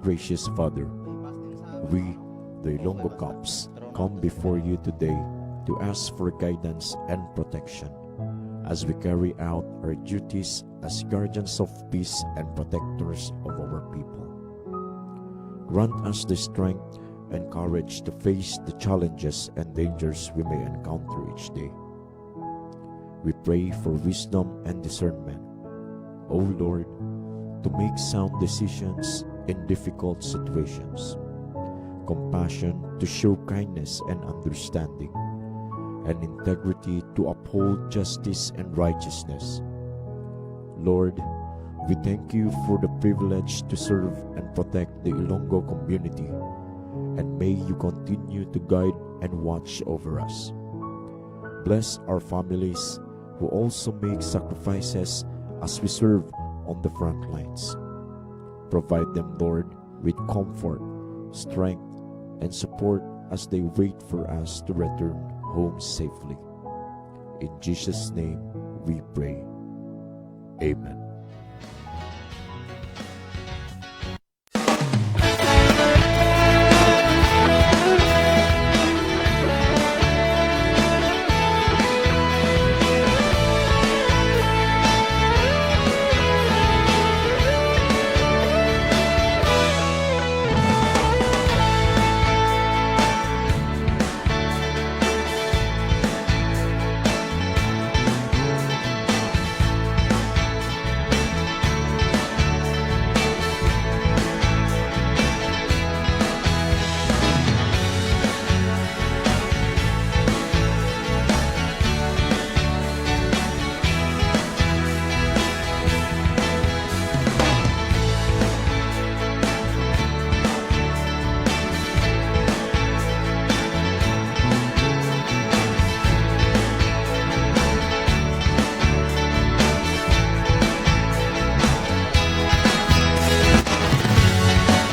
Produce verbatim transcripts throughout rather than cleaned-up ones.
Gracious Father, we, the Ilonggo Cops, come before you today to ask for guidance and protection as we carry out our duties as guardians of peace and protectors of our people. Grant us the strength and courage to face the challenges and dangers we may encounter each day. We pray for wisdom and discernment, O Lord, to make sound decisions in difficult situations, compassion to show kindness and understanding, and integrity to uphold justice and righteousness. Lord, we thank you for the privilege to serve and protect the Ilonggo community, and may you continue to guide and watch over us. Bless our families who also make sacrifices as we serve on the front lines. Provide them, Lord, with comfort, strength, and support as they wait for us to return home safely. In Jesus' name we pray. Amen.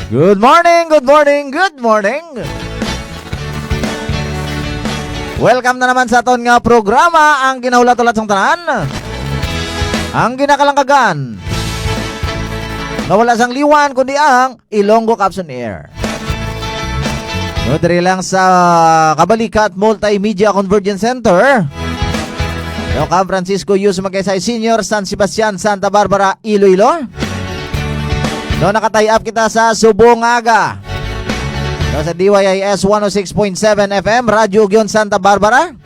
Good morning, good morning, good morning. Welcome na naman sa aton nga programa, ang ginahulat-hulat sang tanan, ang ginakalangkagan, nga wala sang liwan kundi ang Ilonggo Cops on Air. No, diri lang sa Kabalikat Multimedia Convergence Center. No, kang Francisco Yus Magsaysay Senior, San Sebastian, Santa Barbara, Iloilo. No, naka-tie up kita sa Subong Aga. No, sa D Y I S one oh six point seven F M, Radyo Ugyon, Santa Barbara.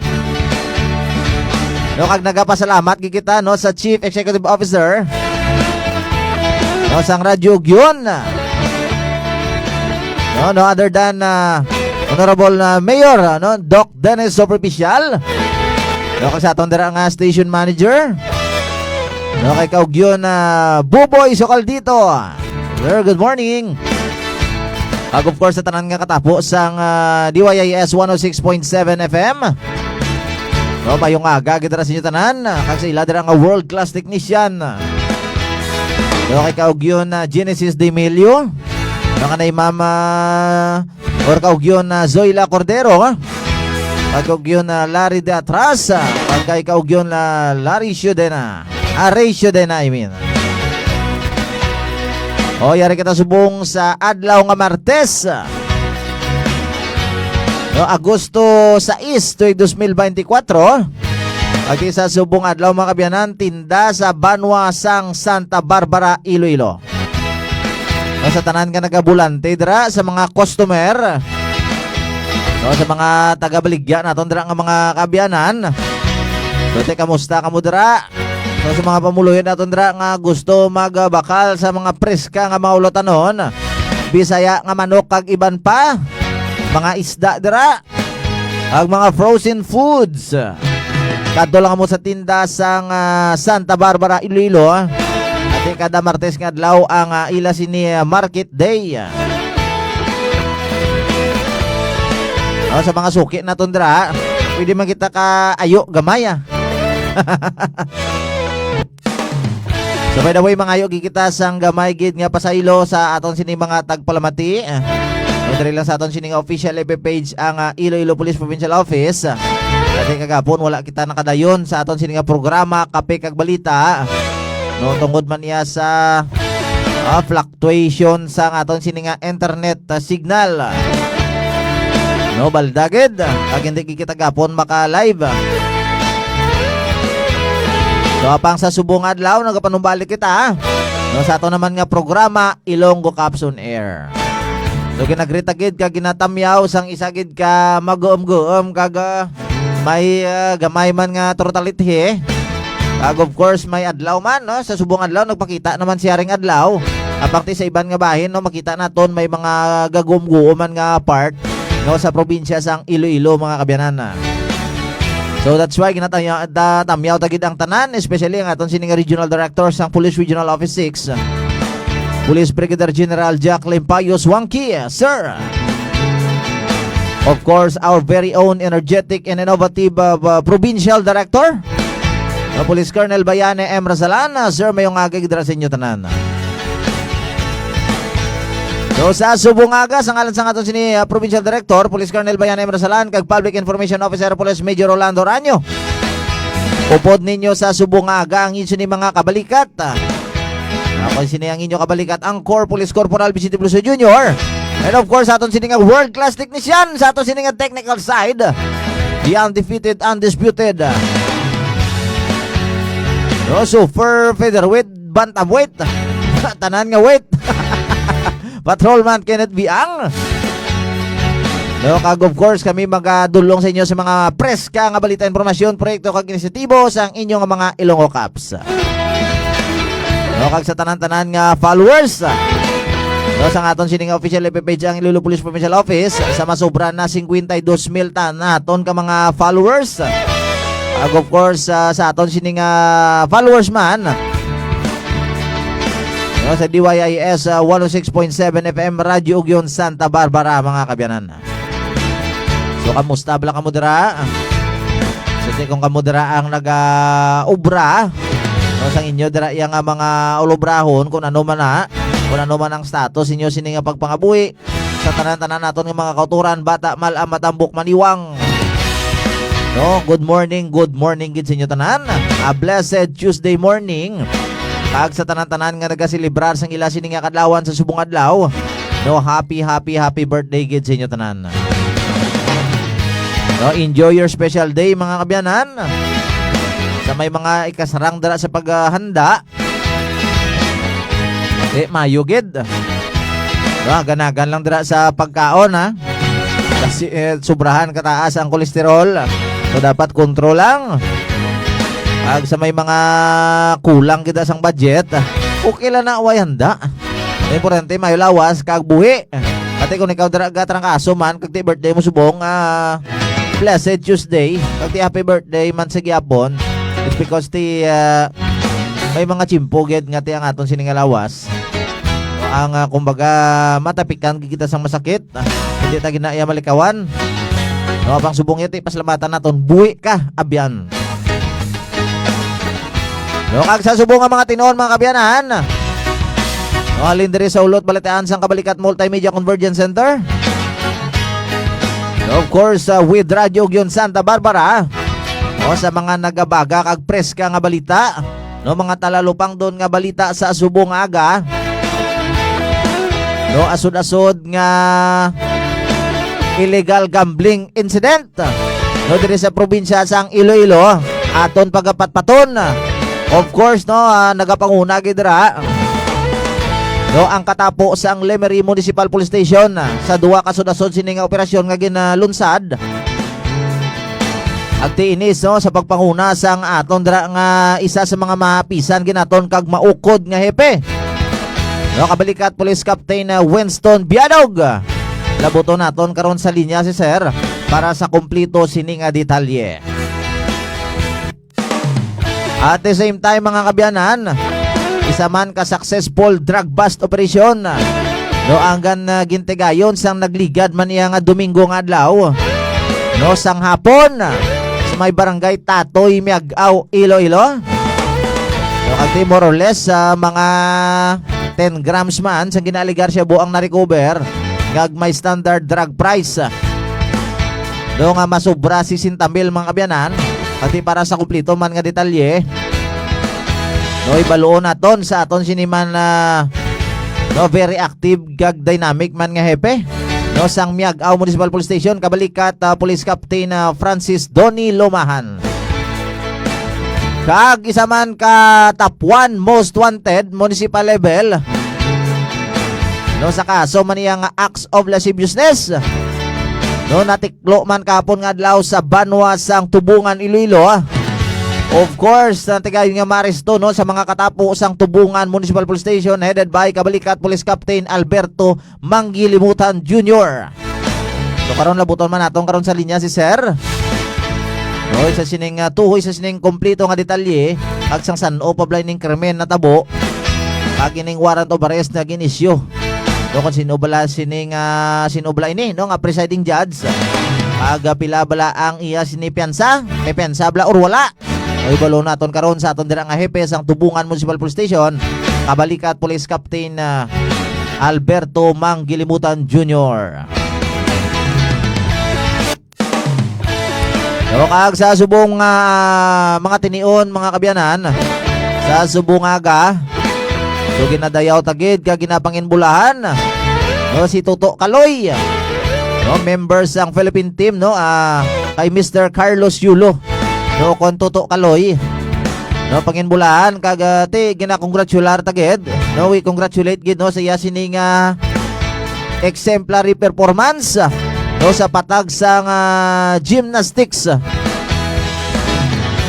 No, kag nagapasalamat gid kita, no, sa Chief Executive Officer, no, sang Radyo Ugyon. No, no other than, ah, Honorable, ah, Mayor, ah, no, Doc Dennis Superficial. No, kag sa aton dira nga station manager. No, kay Kaugyon, ah, Buboy Socaldito. Sir, good morning. Kag of course, sa tanan nga katapo sang, ah, D Y I S one oh six point seven F M. No, mayong aga gid dira sa inyo tanan, ah, kag sa ila dira nga world class technician. No, kay Kaugyon, ah, Genesis Demilio. No, kanay Mama or Kaugyon, ah, Zoila Cordero, ah. Kag Kaugyon, ah, Larry de Atras, ah, kag kay Kaugyon, ah, Larry Ciudena. Ah, Ray Ciudena, I mean. O, yari kita subong sa adlaw nga Martes. No, Agosto sais, tuig dos mil beintikwatro. Ag sa subong adlaw, mga kabyanan, tinda sa banwa sang Santa Barbara, Iloilo. No, sa tanan nga nagabulante dira, sa mga customer, no, sa mga tagabaligya naton dira nga mga kaabyanan. So, te, kamusta kamo dira? So, sa mga pamuluyo naton dira nga gusto magbakal sa mga preska nga mga ulutanon, Bisaya nga manok kag iban pa, mga isda dira, ag mga frozen foods. Kadto lang mo sa tinda sang, ah, Santa Barbara, Iloilo, ah. Ati kada Martes nga adlaw ang, ah, ila sini, ah, market day. Oh, sa mga suki naton dira, pwede man kita ka ayo gamay, ah. So, by the way, mangayo gid kita sang gamay gid nga pasaylo sa aton sini mga tagpalamati. No, diri lang sa aton sini nga official F B page ang, ah, Iloilo Police Provincial Office. Dati kagapon, wala kita nakadayon sa aton sini nga programa, Kape kag Balita. No, tungod man niya sa ah, fluctuation sa aton sini nga internet, ah, signal. No, balda gid, ah, kag hindi gid kita gapon maka-live. So, apang sa subong adlaw, nagapanumbalik kita, ah. No, sa ato naman nga programa, Ilonggo Caps on Air. So, ginagrita gid kag ginatamyaw sang isa gid ka maguom-guom kag, ah, may, ah, gamay man nga turutalithi. Kag of course, may adlaw man, no? Sa subong adlaw, nagpakita naman siya ring adlaw. Apang ti sa iban nga bahin, no, makita naton may mga gaguom-guom man nga part, no, sa probinsya sang Iloilo, mga kabyanan. So that's why ginataya-, da-, tamyaw ta gid ang tanan, especially ang aton sini nga Regional Director sang Police Regional Office six, Police Brigadier General Jack Limpayos Wangki, sir. Of course, our very own energetic and innovative, uh, uh, Provincial Director, uh, Police Colonel Bayane M. Razalan. Uh, sir, mayong aga gid ra sa inyo tanan. So, sa subong aga, sa ngalan sang aton sini, uh, Provincial Director, Police Colonel Bayane M. Razalan, kag Public Information Officer, Police Major Rolando Ranyo, upod ninyo sa subong aga ang inyo sini mga kabalikat. Ako sini ang inyo kabalikat, ang Corps Police Corporal Vicente Veloso Junior. And of course, aton sini nga world-class technician sa aton sini nga technical side, the undefeated, undisputed, no, super featherweight, bantamweight. Tanan nga weight. Patrolman Kenneth Biang. No, kag of course, kami magadulong sa inyo sa mga preska nga balita, impormasyon, proyekto, kag inisyatibo sang inyo nga mga Ilonggo Cops. No, kag sa tanan-tanan nga followers, no, sang aton sining official F B page, ang Iloilo Police Provincial Office, sa masobra na singkwenta y dos mil ta naton ka mga followers. Kag of course, ah, sa aton sining, ah, followers man, no, sa D Y I S, ah, one oh six point seven F M Radyo Ugyon Santa Barbara, mga kabyanan. So, kamusta bala kamo dira? So, di kung kamo dira ang naga-obra, no, sang inyo dira iya nga mga ulobrahon, kung ano man na, kung ano man ang status inyo sini nga pagpangabuhi, sa tanan-tanan naton nga mga kauturan, bata, mal-am, matambok, maniwang. No, good morning, good morning gid sa inyo tanan. A blessed Tuesday morning. Kag sa tanan-tanan nga nagaselebrar sang ila sini nga kadlawan sa subong adlaw, no, happy, happy, happy birthday gid sa inyo tanan. No, enjoy your special day, mga kabyanan. Sa may mga ikasarang dira sa paghanda, di, mayo gid. Diba? Ganagan lang dira sa pagkaon, ha? Kasi, eh, sobrahan kataas ang kolesterol. So, dapat kontrol lang. Ag sa may mga kulang kita sang budget, okay lang na way handa. Importante, mayo lawas, kag buhi. Pati kung ikaw dira gatrangkaso man, kag ti birthday mo subong, ah, blessed Tuesday, kag ti happy birthday man sa gyapon, it's because ti, ah, may mga tiyempo gid nga ti ang aton sini nga lawas. Ang, ah, kumbaga, matapikan gid kita sang masakit, ah, hindi ta gid na iya malikawan. No, pang subong yun, ti pasalamatan naton, buhi ka, abyan. No, kag sa subong nga mga tinuon, mga kabyanan, no, halin diri sa Ulot Balitaan sang Kabalikat Multimedia Convergence Center. No, of course, uh, with Radyo Ugyon Santa Barbara. No, sa mga nagabaga kag preska nga balita, no, mga talalupangdon nga balita sa subong nga aga. No, asod-asod nga illegal gambling incident, no, diri sa probinsya sang Iloilo, aton pagapatpaton. Of course, no, ah, nagapanguna gid dira, no, ang katapo sang Lemery Municipal Police Station, ah, sa duha ka sudasod sini nga operasyon nga ginalunsad. Agtiinis, no, sa pagpanguna sang aton dira nga isa sa mga mapisan ginaton kag maukod nga hepe, no, Kabalikat Police Captain, ah, Winston Biadog. Labuton naton karon sa linya si Sir para sa kompleto sini nga detalye. At the same time, mga kabyanan, isa man ka successful drug bust operation, no, ang gan, ah, gintigayon sang nagligad man niya nga Domingo nga adlaw, no, sang hapon, sa may barangay Tatoy Miag-aw, Iloilo. No, kag di more or less, ah, mga ten grams man sang ginaaligar siya buang na-recover, ngag may standard drug price, no, nga masobra sesenta mil, mga kabyanan. Pati para sa kumplito man nga detalye, no, ibaluon naton sa aton sini man, ah, No, very active kag dynamic man nga hepe, no, sang Miag-ao Municipal Police Station, kabalikat, ah, Police Captain, ah, Francis Donny Lomahan. Kag isa man ka top one most wanted municipal level, no, sa kaso man niya nga acts of lasciviousness. No, natiklo man kahapon nga adlaw sa banwa sang Tubungan, Iloilo, ah. Of course, ang tigayon nga maaresto, no, sa mga katapo sang Tubungan Municipal Police Station, headed by Kabalikat Police Captain Alberto Manggilimutan Junior. So, karon labuton man naton karon sa linya si Sir. Oy, sa sining, ah, tuhoy sa sining kompleto nga detalye, kag sang san-o pa bala ining krimen natabo, kag ining warrant of arrest nga gin-issue. No, kung sino bala sining, ah, sino bala ini, no, nga presiding judge, kag, ah, pila bala ang iya sini piyansa, may piyansa bala or wala. Oy, balo naton karon sa aton dira nga hepe sang Tubungan Municipal Police Station, Kabalikat Police Captain, ah, Alberto Manggilimutan Junior. So, kag sa subong, ah, mga tinion, mga kabyanan, sa subong aga, so ginadayaw ta gid kag ginapanginbulahan, no, si Toto Kaloy, no, member sang Philippine team, no, ah, kay Mister Carlos Yulo, no, kon Toto Kaloy, no, panginbulahan kag, ah, ti ginakongratular ta gid, no, we congratulate gid, no, sa iya sining, ah, exemplary performance, no, sa patag sang, ah, gymnastics.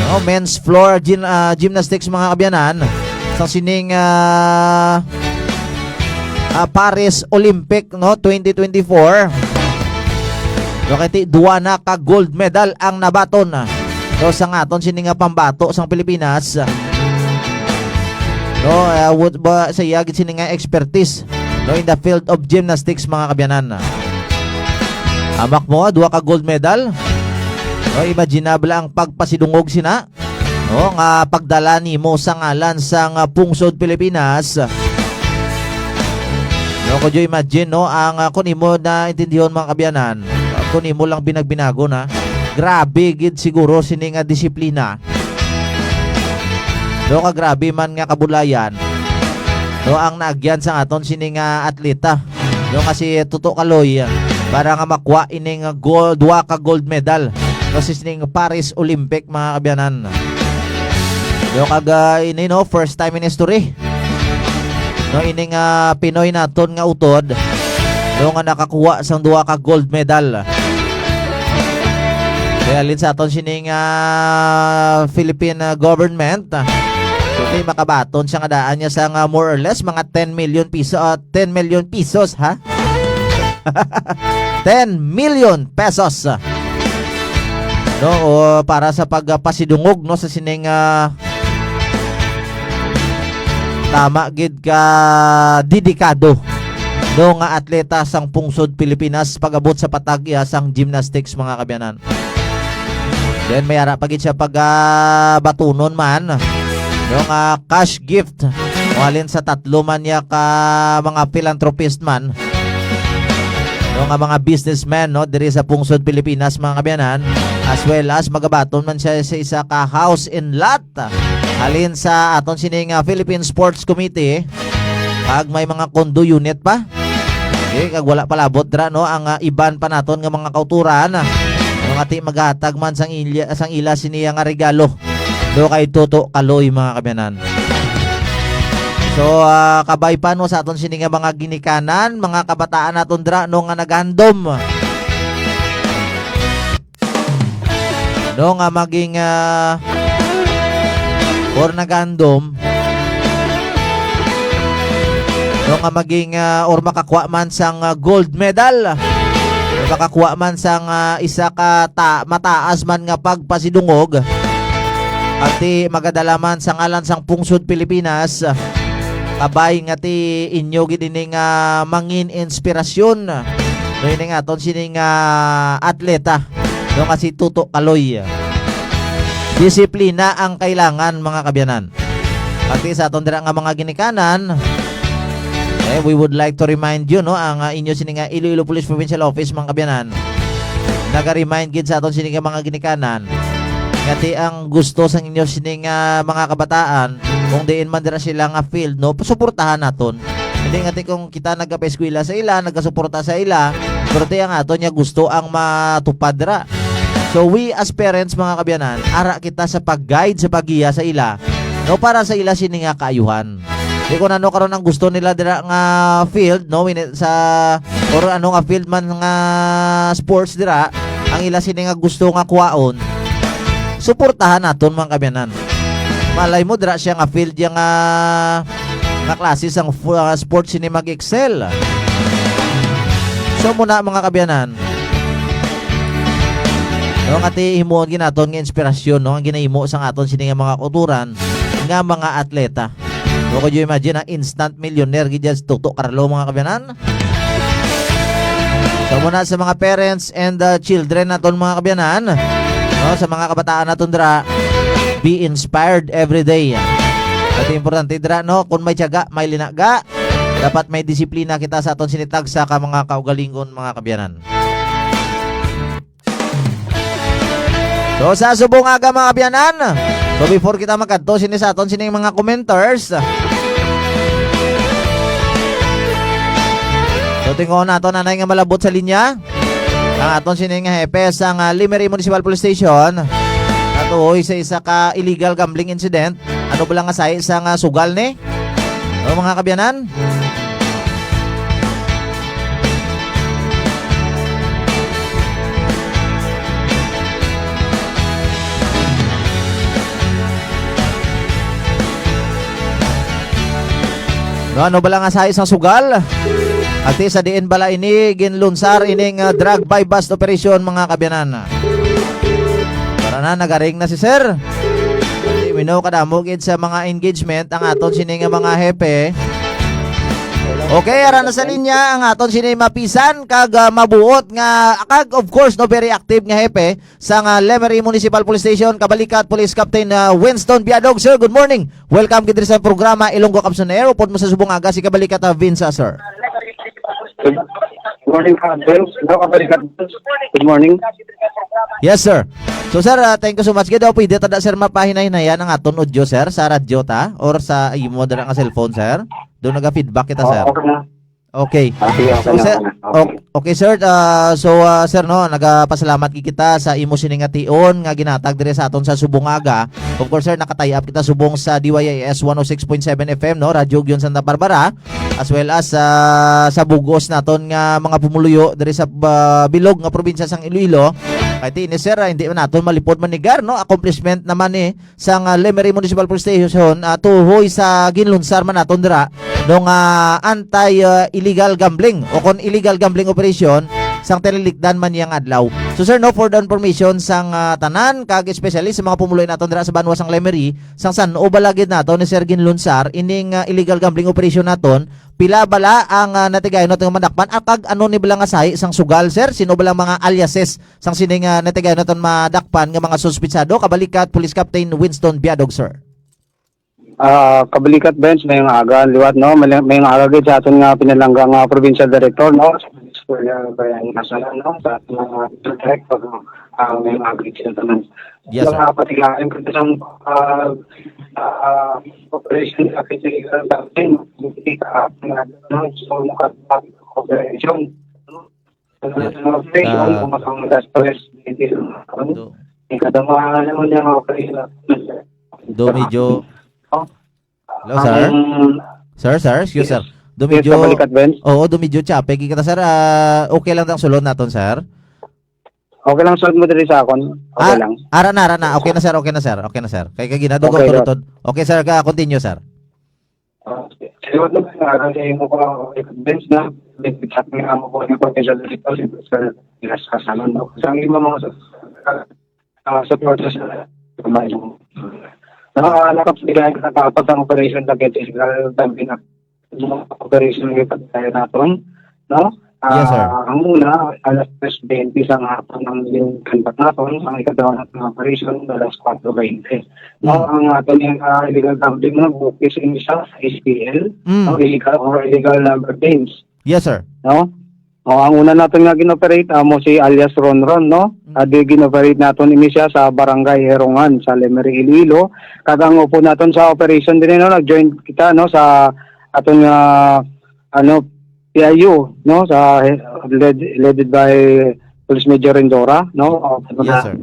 No, men's floor gyn-, ah, gymnastics, mga kabyanan, sa sining, ah, ah, Paris Olympic, no, twenty twenty-four. No, kay ti-, duwa na ka gold medal ang nabaton, no, sang aton sini nga pambato sang Pilipinas. No, ah, wut-, ba sa iya gid sini nga expertise, no, in the field of gymnastics, mga kabyanan. Amak mo, duha ka gold medal. No, imaginable ang pagpasidungog sina, no, nga pagdala nimo sa ngalan sang, ah, pungsod Pilipinas. No, could you imagine, no, ang, ah, kung imo na intindihon, mga kabyanan, ah, kung imo lang binagbinago na, grabe gid siguro sini nga disiplina. No, ka grabe man nga kabudlayan, no, ang naagyan sa aton sini nga atleta, no, nga si Toto Kaloy, para nga makuha ining gold, duha ka gold medal, no, sa sining Paris Olympic, mga kabyanan. No, kag, ah, ini, no, first time in history, no, ining, ah, Pinoy naton nga utod, no, nga nakakuha sang duha ka gold medal. Kaya halin sa aton sining, ah, Philippine, ah, government, ah, so, okay, makabaton siya nga daan niya sa nga more or less mga ten million piso, ah, ten million pesos, ha? Ten million pesos. No, o, para sa pagpasidungog, no, sa sining, ah, tama gid ka dedikado, no, nga atleta sang pungsod Pilipinas pag-abot sa patag iya sang gymnastics, mga kabyanan. Then may ara pa gid siya pag, ah, batunon man, no, nga cash gift, o halin sa tatlo man niya ka mga philanthropist man, no, nga mga businessman, no, diri sa pungsod Pilipinas, mga kabyanan, as well as magabaton man siya sa isa ka house and lot halin sa aton sining, ah, Philippine Sports Committee, kag may mga condo unit pa. Okay, kag wala pa labot dira, no, ang, ah, iban pa naton nga mga kauturan, ah, nga ti maghatag man sang ila, sang ila siniya nga regalo, no, kay Toto Kaloy, mga kabyanan. So, ah, kabay pa, no, sa aton sini nga mga ginikanan, mga kabataan naton dira, no, nga naghandom, no, nga maging, ah, or naghandom, no, nga maging, ah, or makakuha man sang, ah, gold medal, or makakuha man sang, ah, isa ka ta-, mataas man nga pagpasidungog, ati magadala man sa ngalan sang pungsod Pilipinas, kabay nga ti inyo gid ini nga mangin inspirasyon, no, ini nga aton sining, ah, atleta, no, nga si Toto Kaloy. Disiplina ang kailangan, mga kabyanan. Pati sa aton dira nga mga ginikanan, eh, we would like to remind you, no, ang, ah, inyo sini nga Iloilo Police Provincial Office, mga kabyanan, naga-remind gid sa aton sini nga mga ginikanan nga ti ang gusto sang inyo sini nga mga kabataan, kung diin man dira sila nga field, no, pasuportahan naton. Hindi nga ti kung kita nagapaeskwela sa ila, nagasuporta sa ila, pero ti ang aton nga gusto ang matupad ra. So we as parents, mga kaabyanan, ara kita sa pag-guide, sa paggiya sa ila, no, para sa ila sini nga kaayuhan. Di ko na, no, karon ang gusto nila dira nga field, no, wini-, sa, or ano nga field man nga sports dira, ang ila sini nga gusto nga kuwaon, suportahan naton, mga kaabyanan. Malay mo, dira siya nga field, yang, ah, nga klase sang fu-, ah, sports sini mag-excel. So, muna, mga kaabyanan, no, nga ti himuon gid naton nga inspirasyon, no, ang ginahimo sang aton sini nga mga kauturan nga mga atleta. No, could you imagine, ah, instant millionaire gid yan si Toto Carlo, mga kaabyanan? So, muna sa mga parents and, uh, children naton, mga kaabyanan, no, sa mga kabataan naton dira, be inspired every day. Pati importante dira, no, kung may tiyaga, may linaga, dapat may disiplina kita sa aton sini tagsa ka mga kaugalingon, mga kaabyanan. So, sa subong aga, mga kaabyanan. So, before kita magkadto sini sa aton sining mga commenters, so, tingnan naton anay nga malabot sa linya ang aton sining hepe sa nga Lemery Municipal Police Station. Natuhoy sa isa ka illegal gambling incident. Ano ba lang nga sahi sa nga sugal ni? O, mga kaabyanan? No, ano bala nga sahi sang sugal? Ati sa diin bala ini ginlunsar ining, ah, drug buy-bust operation, mga kaabyanan? Para na, nagaring na si sir. Di minaw kadamo gid sa mga engagement ang aton sini nga mga hepe. Okay, ara na sa linya ang aton sini mapisan kag, ah, mabuot nga, kag of course, no, very active nga hepe sang, ah, Lemery Municipal Police Station, kabalikat Police Captain, ah, Winston Biadog. Sir, good morning. Welcome gid diri sa programa Ilonggo Comes on Air. Upod mo sa subong aga si kabalikat, ah, Vince, ah, sir. Good morning, Captain. Hello, kabalikat. Good morning. Yes, sir. So, sir, ah, thank you so much. Kaya daw pwede tada, sir, mapahinay-hinayan ang aton audio, sir, sa radyo ta or sa imo dira nga cellphone, sir? Doon naga-feedback kita, sir. Oo, okay na. Okay. Ah, sige, okay So, na, sir, okay na. Ok-, okay, sir. Ah, so, ah, sir, no, nagapasalamat gid kita sa imo sini nga tion nga ginatag diri sa aton sa subong aga. Of course, sir, naka-tie up kita subong sa D Y I S one oh six point seven F M, no, Radyo Ugyon Santa Barbara, as well as, ah, sa bug-os naton nga mga pumuluyo diri sa, ah, bilog nga probinsya sang Iloilo. Kay ti ini, sir, ah, hindi man naton malipod manigar, no, accomplishment naman ni sang, ah, Lemery Municipal Police Station, ah, tuhoy sa ginlunsar man naton dira, no, nga anti, ah, illegal gambling o kon illegal gambling operation sang tinilikdan man niyang adlaw. So, sir, no, for the information sang, ah, tanan, kag especially sa mga pumuluyo naton dira sa banwa sang Lemery, sang san-o bala gid naton ni sir ginlunsar ining, ah, illegal gambling operation naton, pila bala ang, ah, natigayon naton nga madakpan, ah, kag ano ni bala nga sahi sang sugal, sir? Sino bala mga aliases sang sini nga natigayon naton madakpan nga mga suspitsado? Kabalikat, Police Captain Winston Biadog, sir. Ah, kabalikat, Benz, may nga aga liwat, no? May, may nga aga gid sa aton nga pinalangga nga provincial director, no? Sa Police Squadron, Brian Masalan, no? Sa aton nga director, no? Ah, may nga aga gid sa tanan. Yes, sir. Mga patigayon ko sa, ah, ah, operation sa physical captain, hindi ka, no? So, makapag-, operation. Ah, do, do medyo, hello, sir? Sir, sir? Excuse, sir. Do medyo, oo, do medyo choppy kita, sir. Ah, okay lang ang sulod naton, sir? Okay lang sulod mo diri sa akon. Okay lang. Ara na, ara na. Okay na, sir. Okay na, sir. Okay na, sir. Kay kagina, dugo, okay, sir. Okay, sir. Ka-, continue, sir. Ah, sige. Salamat na, ah, sa imo ko, ah, evidence na, may chat nga amo ko yung potential dito, si Sir Pinas Casalan, no? Sa imo mga sa, ah, supporters na, na, ah, nakapagligay ka dapat ang operation na ganito, sila, dami na, mga operation na yung pagkaya natin, no? Yes, sir. Ah, ang una, alas tres bente sa hapon ang ginconduct naton, ang ikaduha naton nga operation, alas kwatro bente. No, mm, ang aton yung, ah, illegal gambling na bukis yung isa sa S P L, mm, no, illegal or illegal number games. Yes, sir. No? O, ang una naton nga gin-operate, amo si alias Ronron, no? Mm. Adi gin-operate naton ini siya sa Barangay Herongan, sa Lemery, Iloilo. Kag ang upod naton sa operation din, no, nag-join kita, no, sa aton nga ano, P I U, no, sa, led, led by Police Major Rendora, no, uh, Yes, sir.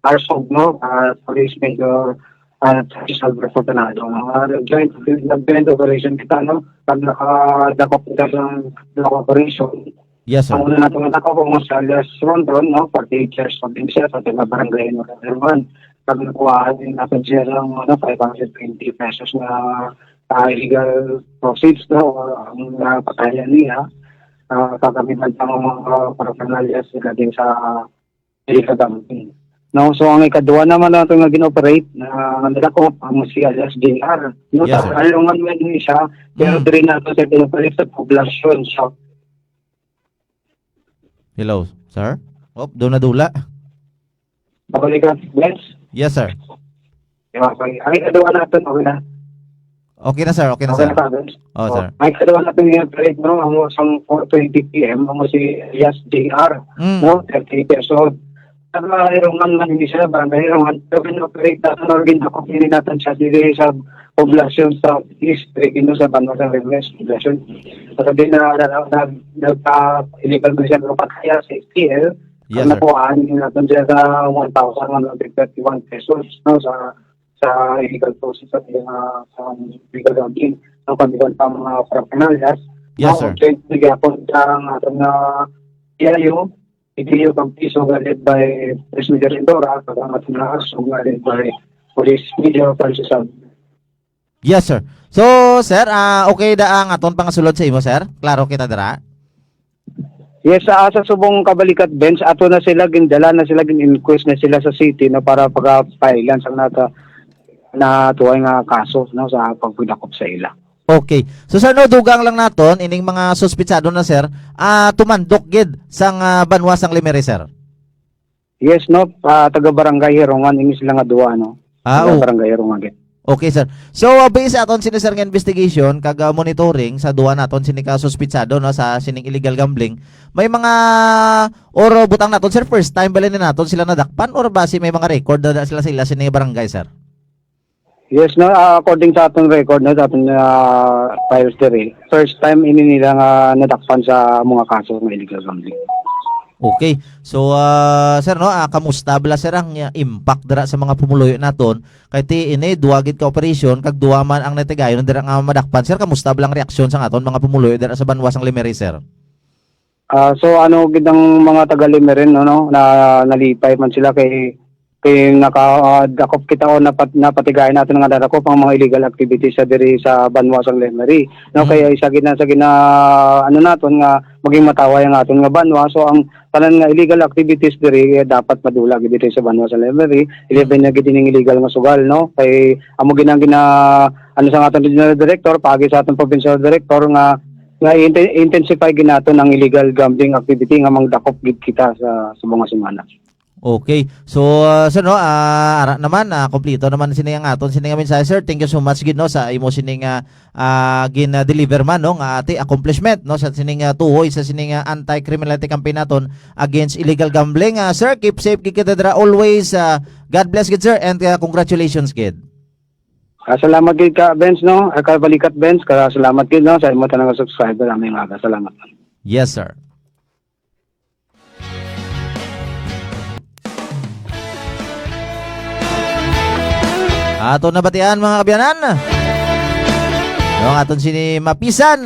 Arsog, no, uh, Police Major, uh, Travis Albert Fortunado, no. Uh, joint, nag-joint operation kita, no, pag nakadakop kita sa, sa operation. Yes, sir. Ang una natin, ang ako, kung sa alias Ron Ron, no, forty-eight years old din siya, sa taga Barangay Northern One. Pag nakuhaan din natin siya ng, ano, five hundred twenty pesos na, ah, illegal proceeds, no, or ang napatayan niya, ah, kagamitan sa mga paraphernalia sila din sa illegal gambling. No, so ang ikaduha naman nato nga gin-operate na nadakop ang si alias J R. No, Yes, sa sir. Kalingawan man ni siya, pero Mm. diri nato sa gin-operate sa poblasyon. So, Hello, sir? Oh, doon na dula. Babalikan, Vince? Yes, sir. Yeah, okay. Ang ikaduha natin, okay na? Okay na, sir. Okay na, Okay sir. na ba, Vince? Oh, Oh, sir. Ang ikaduha natin yung trade, no? Ang isang four twenty P M, ang si Elias J R, Mm. no? Thirty-eight years old. Ang mga Rongan man, hindi sila barangay Rongan. Pero gin-operate natin, or gin-operate natin siya dito sa poblasyon sa East, Regino, sa Banwa sa Reyes, poblasyon. Sa sabi na, na, na, na, nagpa-illegal man siya, pero pataya sa S T L, Yes, ang sir. nakuhaan natin siya sa one thousand one hundred thirty-one pesos, no, sa, sa illegal process sa mga, sa illegal gambling. Ang pamilihan pa mga paraphernalia, Yes, no, sir. Update na gyapon sa ang ating, ah, P I U, P D U, Campiso, nga led by Police Major Indora, pag ang ating, ah, ARSO, nga led by Police Major Francis Ab-, Yes, sir. So, sir, ah, okay da ang aton pangasulod sa imo, sir? Klaro kita dira? Yes, ah, sa subong kabalikat, Benz, ato na sila, gindala na sila, gin-inquest na sila sa city, no, para pagapailan sa nata-, natuhay nga kaso, no, sa pagpidakop sa ila. Okay. So, sir, no, dugang lang naton, ining mga suspitsado na, sir, ah, tumandok gid sang, ah, banwa sang Lemery, sir? Yes, no, ah, taga Barangay Hirongan, ini sila nga duwa, no? Ah, Taga oh. Barangay Hirongan gid. Okay, sir. So, uh, based sa aton sini, sir, nga investigation kag, uh, monitoring sa duha naton sini ka suspitsado, no, sa sining illegal gambling, may mga, or, uh, butang naton, sir, first time bala ni naton sila nadakpan, or basi may mga record na, na sila, sila sini barangay, sir? Yes, no, uh, according sa aton record, no, sa aton, uh, files diri, first time ini nila nga nadakpan sa mga kaso nga illegal gambling. Okay. So, ah, sir, no, ah, kamusta bala, sir, ang, ah, impact dira sa mga pumuluyo naton? Kay ti ini, duwa gid ka operasyon, kag duwa man ang natigayon dira nga madakpan. Sir, kamusta bala ang reaksyon sang aton mga pumuluyo dira sa banwa sang Lemery, sir? Ah, so, ano gid ang mga taga Lemery, no, no, na nalipay man sila kay, kay naka, ah, dakop kita o napat-, napatigayon naton nga nadakop ang mga illegal activities sa diri sa banwa sang Lemery, no? Mm. Kaya isa gid na sa gina-, ano naton nga maging mataway ang aton nga banwa. So, ang tanan nga illegal activities diri, eh, dapat madula gid diri sa banwa sa Lemery. Ilabi na gid ining illegal nga sugal, no? Kay amo gid ang gina-, ano sa aton regional director, paagi sa aton provincial director nga, nga inten-, intensify gid naton ang illegal gambling activity nga mangdakop gid kita sa, sa mga semana. Okay. So, ah, sir, no, ah, ara naman, ah, kompleto naman sini ang aton sini nga mensahe, sir. Thank you so much gid, no, sa imo sini nga, ah, gin-deliver man, no, nga ati accomplishment, no, sa sini nga tuhoy sa sini nga anti-criminality campaign naton against illegal gambling. Ah, sir, keep safe gid kita dira always. Ah, God bless gid, sir, and, ah, congratulations gid. Ah, salamat gid ka, Benz, no? Ah, kabalikat, Benz, ka salamat gid, no, sa imo tanang subscriber, aming aga. Salamat. Yes, sir. Ato na batian, mga kaabyanan. No, ang aton sini mapisan.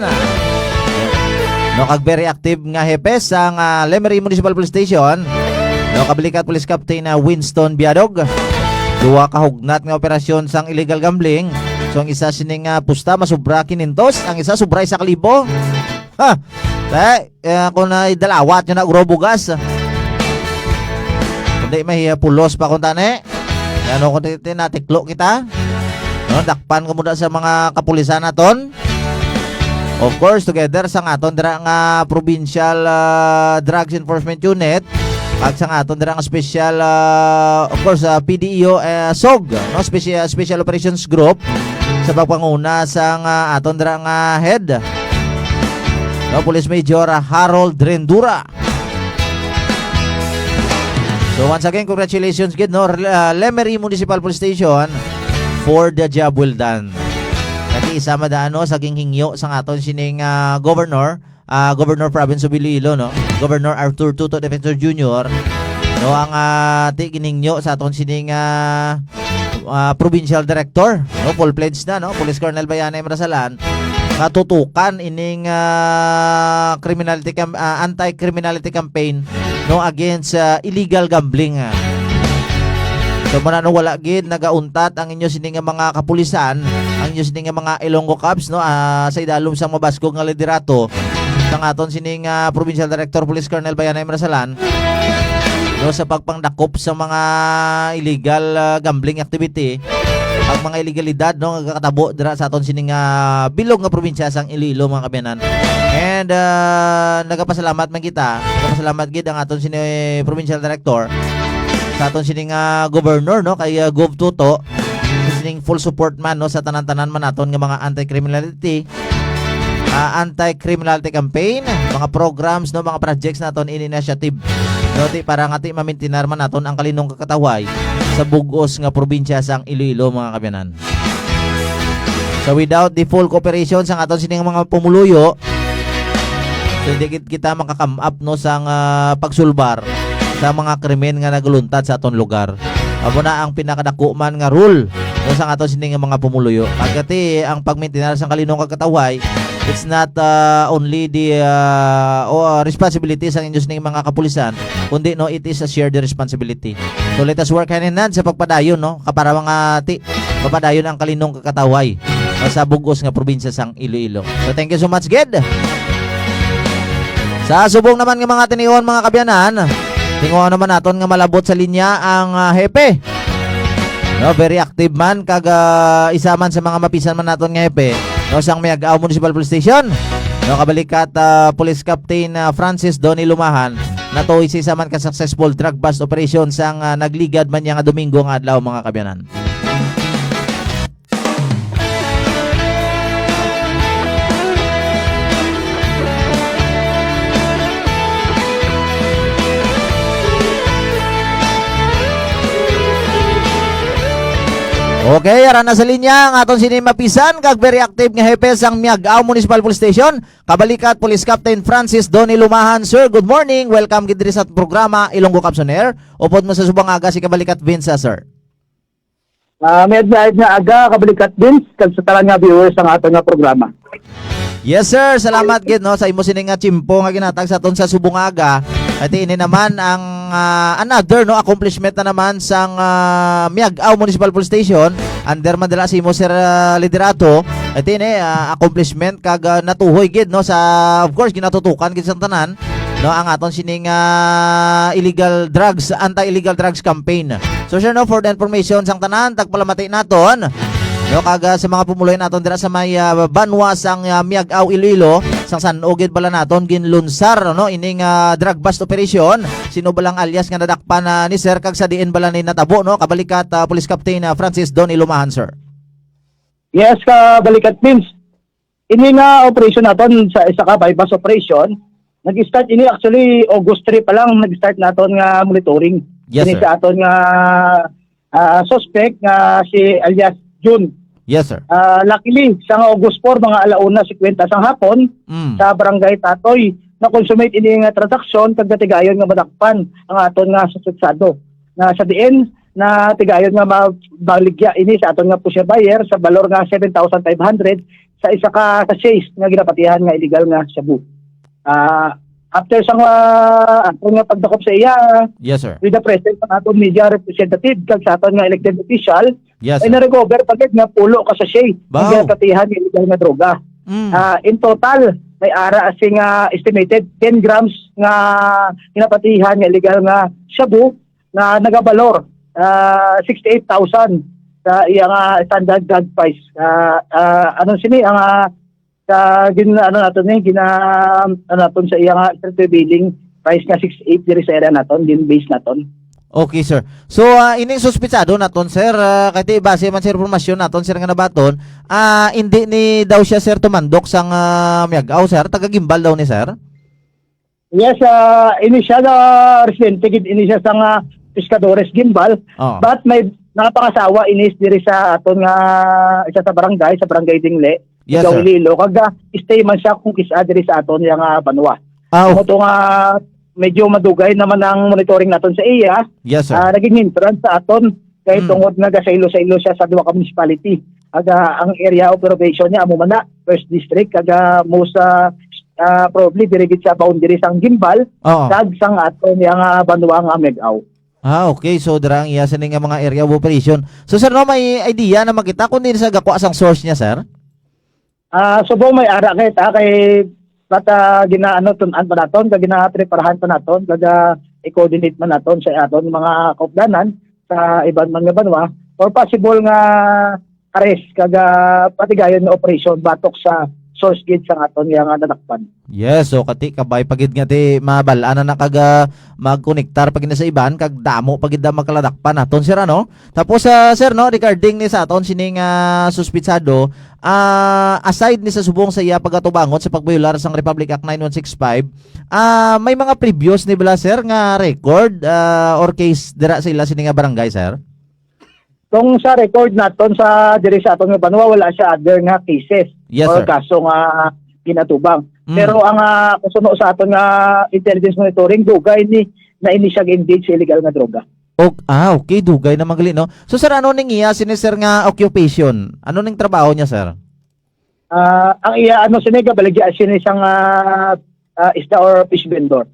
No, kag very active nga hepe sang, ah, Lemery Municipal Police Station. No, kabalikat Police Captain na Winston Biadog. Duha ka hugnat nga operasyon sang illegal gambling. So, ang isa sining, ah, pusta, masubra kinentos. Ang isa, sobra isa ka libo. Ha? Te, eh, kung na idalawat nyo na, uro bugas. Kundi may, ah, pulos pa kung tani. Ano kung ti-, tinatiklo kita? No, dakpan ko muna sa mga kapulisan naton. Of course, together sa aton dira nga Provincial, ah, Drugs Enforcement Unit, kag sa aton dira nga special, ah, of course, ah, P D E O, eh, SOG, no? Special, Special Operations Group, sa pagpanguna sa nga aton dira nga head, no? Police Major Harold Rendura. So, once again, congratulations gid, no? Re-, ah, Lemery Municipal Police Station for the job well done. Kag Isa madaan, no, sa ginhingyo sang aton sining, ah, governor, ah, Governor Province of Iloilo, no? Governor Arthur Toto Defensor Junior, no, ang, ah, ti ginhingyo sa aton sining, ah, ah, provincial director, no, full-fledged na, no, Police Colonel Bayana M. Rasalan, nga tutukan ining, ah, criminality cam-, ah, anti-criminality campaign, no, against, ah, illegal gambling, ah. So, muna, no, wala gid nagauntat ang inyo sini nga mga kapulisan, ang inyo sini nga mga Ilonggo Cops, no, ah, sa idalom sang mabaskog nga liderato sang aton sining, ah, Provincial Director Police Colonel Bayana M. Rasalan, no, sa pagpangdakop sa mga illegal, ah, gambling activity, ang mga ilegalidad, no, nga kakatabo dira sa aton sining, ah, bilog nga probinsya sang Iloilo, mga kaabyanan. And, ah, nagapasalamat man kita, nagapasalamat gid ang aton sini Provincial Director, sa aton sini nga Governor, no, kay, ah, Gov Toto, sa sining full support man, no, sa tanan-tanan man naton nga mga anti-criminality, ah, anti-criminality campaign, mga programs, no, mga projects naton in initiative, no, ti para nga ti mamintinar man naton ang kalinong kakatawhay sa bug-os nga probinsya sang Iloilo, mga kaabyanan. So, without the full cooperation sang aton sining mga pumuluyo, so, hindi gid kita makakam-up, no, sang, ah, pagsulbar sa mga krimen nga nagluntad sa aton lugar. Amo na ang pinakadako man nga role, no, sang aton sining mga pumuluyo. Kag ti ang pagmintinar sang kalinong kakatawhay, it's not, ah, only the, ah, o, ah, responsibility sang inyo sining mga kapulisan, kundi, no, it is a shared responsibility. So, let us work hand in hand sa pagpadayon, no, ka para mga ti-, mapadayon ang kalinong kakatawhay, no, sa bug-os nga probinsya sang Iloilo. So, thank you so much, gid. Sa subong naman nga mga tinion, mga kaabyanan, tinguha naman naton nga malabot sa linya ang, ah, hepe. No, very active man, kag, ah, isa man sa mga mapisan man naton nga hepe, no, sang Miag-ao Municipal Police Station. No, kabalikat, ah, Police Captain, ah, Francis Donny Lumahan, natuhoy sa isa man ka successful drug bust operation sang, ah, nagligad man niya nga Domingo nga adlaw, mga kaabyanan. Okay, ara na sa linya ang aton sini mapisan kag very active nga hepe sang Miag-ao Municipal Police Station, kabalikat Police Captain Francis Donny Lumahan. Sir, good morning. Welcome gid diri sa programa Ilonggo Cops on Air. Upod mo sa subong nga aga si kabalikat Vince, sir. Ah, may adlaw nga aga, kabalikat Vince, kag sa tanan nga viewers sang aton nga programa. Yes, sir. Salamat gid, no, sa imo sini nga tiyempo nga ginhatag sa aton sa subong nga aga. At ini naman ang, ah, another, no, accomplishment na naman sang, ah, Miag-ao Municipal Police Station. Under man dala sa imo, sir, ah, liderato. At ini, ah, accomplishment kag, ah, natuhoy gid, no, sa, of course, ginatutukan gid sa tanan, no, ang aton sining, ah, illegal drugs, anti-illegal drugs campaign. So, sir, no, for the information sang tanan, tagpalamati naton, no, kag, ah, sa mga pumuluyo naton dira sa may, ah, banwa sang, ah, Miag-ao, Iloilo, sang san-o gid bala naton ginlunsar, no, ining, ah, drug bust operation, sino balang alias nga nadakpan, ah, ni sir, kag sa diin bala ni natabo, no, kabalikat, ah, Police Captain, ah, Francis Donny Lumahan, sir. Yes, kabalikat Vince. Ini nga operation naton sa isa ka buy-bust operation, nag-start ini actually August three pa lang, nag-start naton nga monitoring. Yes, Ini sir. sa aton nga, ah, suspect nga si alias June. Yes, sir. Ah, luckily, sa nga August four, mga alauna singkwenta sang hapon, Mm. sa Barangay Tatoy, na-consummate ini nga transaksyon kag natigayon nga madakpan ang aton nga suspetsado. Na sa diin, natigayon nga mabaligya ini sa aton nga pusher buyer sa balor nga seven thousand five hundred sa isa ka sachets nga ginapatihan nga illegal nga shabu. Ah, after sa nga, aton nga pagdakop sa iya, Yes, sir. with the presence ng aton media representative kag sa aton nga elected official, Yes, ay sir. na-recover pa gid nga pulo ka sachet Wow. nga ginapatihan nga illegal nga droga. Mm. Ah, in total, may ara sing, ah, estimated ten grams nga ginapatihan nga illegal nga shabu nga nagabalor, ah, sixty-eight thousand sa iya nga standard drug price. Ah, ah, ano sini ang, ah, sa gin-, ano naton ni, gina-, ano naton sa iya nga street prevailing price nga sixty-eight diri sa area naton, gin-base naton. Okay, sir. So, ah, ining suspitsado naton, sir, ah, kay ti base man sa impormasyon naton, sir, nga nabaton, ah, hindi ni daw siya, sir, tumandok sang, ah, Miag-ao, sir. Taga Guimbal daw ni, sir? Yes, ah, ini siya nga residente gid ini siya sang, ah, Pescadores, Guimbal. Oh. But may napangasawa inis diri sa aton nga isa sa barangay, sa Barangay Dingle, Yes, sa sir. Iloilo. Kag, ah, stay man siya kung kis-a diri sa aton nga, ah, banwa. Ah, Amo to nga medyo madugay naman ang monitoring naton sa iya. Yes, sir. Ah, naging hindrance sa aton kay Mm. tungod nga gasaylo-saylo siya sa duha ka municipality. Kag, ah, ang area of operation niya amo man na first district kag, ah, most, ah, ah, probably diri gid sa boundary sang Guimbal Oo. kag sang aton nga banwa nga Miag-ao. Ah, okay. So, dira ang iya sini nga mga area of operation. So, sir, no, may idea na makita kung din sa gakwa sang source niya, sir? Ah, subong may ara kay ta kay bata ginaano tun-an pa naton, kag ginapreparahan pa naton, kag, ah, i-coordinate man naton sa aton mga kaupdanan sa iban man nga banwa, or possible nga arrest kag, ah, patigayon nga operasyon batok sa source gid sang aton nga, nga nadakpan. Yes, so kati kabay pa gid nga ti mabal-an na kag, ah, magkonektar pa gid na sa iban kag damo pa gid ang makaladakpan naton, sir, ano? Tapos, ah, sir, no, regarding ni sa aton sining, ah, suspitsado, ah, aside ni sa subong sa iya pagatubangon sa pagbayolar sang Republic Act nine one six five, ah, may mga previous ni bala, sir, nga record, ah, or case dira sa ila sini nga barangay, sir? Kung sa record naton sa diri sa aton nga banwa, wala siya other nga cases Yes, or sir. kaso nga ginatubang. Mm. Pero ang, ah, kasuno sa aton nga intelligence monitoring, dugay ni na ini siya engage sa illegal nga droga. Og, ah, okay, dugay na magali, no? So, sir, ano ning iya sini, sir, nga occupation? Ano ning trabaho niya, sir? Ah, ang iya, ano, sini, gabaligya sini sang, ah, ah, isda or fish vendor.